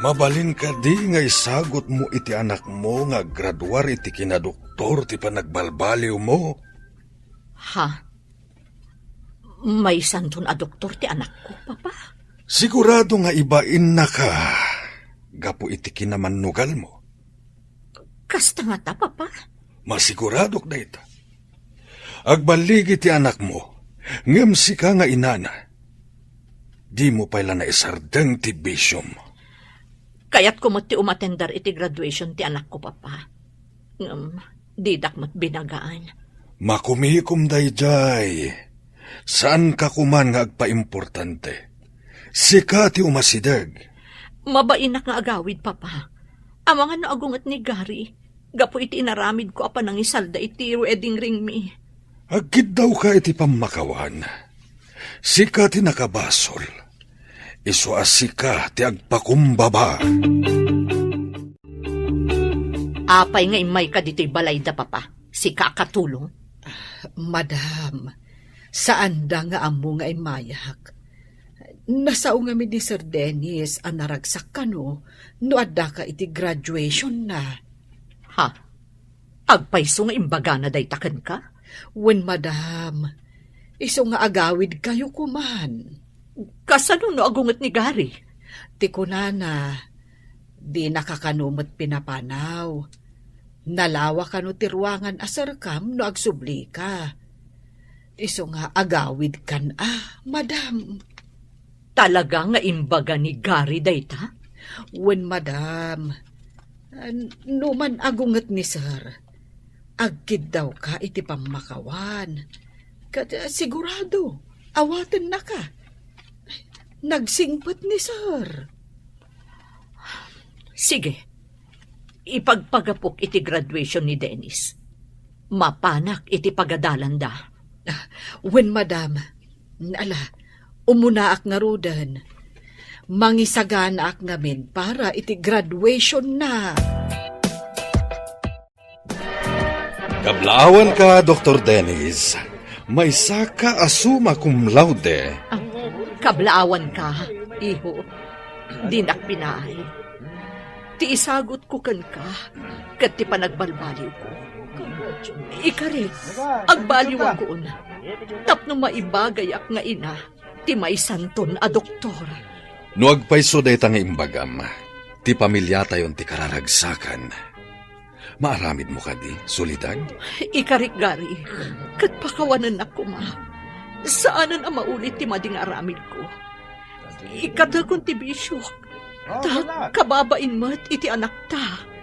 Mabalin kadi nga isagutmo iti anakmo nga aggraduar iti kinadoktor ti panagbalbaliwmo? Ha? Maysanton a doktor ti anakko, Papa? Sigurado nga ibainnaka gapu iti kinamannugalmo. Kasta ngata, Papa? Masiguradok dayta. Agballigi ti anakmo, ngem sika nga inana, dimo pay la naisardeng ti bisiom. Kayatko met ti umatender iti graduation ti anakko, Papa. Ngem, didak met binagaan. Makumikom daydiay. Saanka koman nga agpaimportante. Sika ti umasideg. Mabainak nga agawid, Papa. Amangan no agunget ni Gary, gapu iti inaramidko a panangisalda iti wedding ringmi. Agkiddawka iti pammakawan. Sika ti nakabasol. Isu a sika ti agpakumbaba. Apay nga immayka ditoy balayda, Papa? Sika a katulong? Madam, saanda nga ammo nga immayak. Nasao ngamin ni Sir Dennis a naragsak kano no addaka iti graduationna. Ha? Agpayso nga imbagana dayta kenka? Wen, madam. Isu nga agawidkayo koman. Kasano no agunget ni Gary? Ti kunana, dinaka kano met pinapanaw. Nalawa kano ti ruangan a serkam no agsublika. Isu nga agawidkan a, madam. Talaga nga imbaga ni Gary dayta? Wen, madam. N-, no man agunget ni Sir, agkiddawka iti pammakawan. Ket, eh, sigurado, awatennaka. Nagsingpet ni Sir. Sige, ipagpagapok iti graduation ni Dennis. Mapanak iti pagadalanda. Ah, wen, madam. Ala, umunaak ngaruden. Mangisaganaak ngamin para iti graduationna. Kablaawanka, Doktor Dennis. Maysaka a summa cum laude. Ah, kablaawanka, iho. Dinak pinaay. Ti isagutko kenka, ket ti panagbalbaliwko. Ikarik, agbaliwakon. Tapno maibagayak nga ina ti maysanton a doktor. No agpayso dayta nga imbagam, ti pamiliatayon ti kararagsakan. Maaramidmo kadi, Soledad? Ikarik, Gary, ket pakawanennak koma. Saanen a maulit ti madi nga aramidko. Ikkatekon ti bisiok, ta kababain met iti anakta.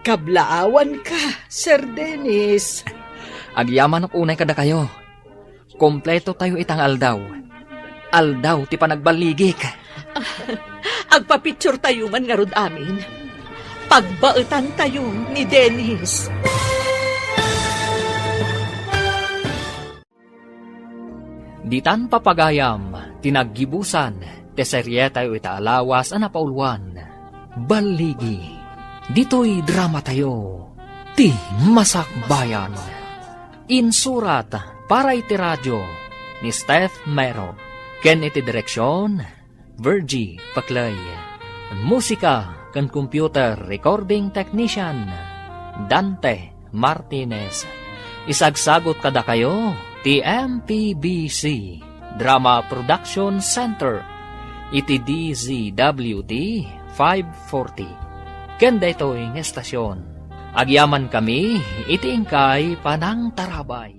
Kablaawanka, Sir Dennis. Agyamanok unay kadakayo. Kompletotayo ita nga aldaw. Aldaw ti panagballigik. Agpapicturetayo man ngarud amin. Pagbaetantayo ni Dennis. Ditan papagayam ti naggibusan ti serietayo ita a lawas a napauluan, Balligi. Ditoy dramatayo, Ti Masakbayan. Insurat para iti radio ni Steph Mero ken iti direksion, Virgie Paclay. Musika ken computer recording technician, Dante Martinez. Isagsagot kadakayo ti M P B C Drama Production Center iti D Z W T five forty. Ken daytoy nga estasion, agyamankami iti inkay panangtarabay.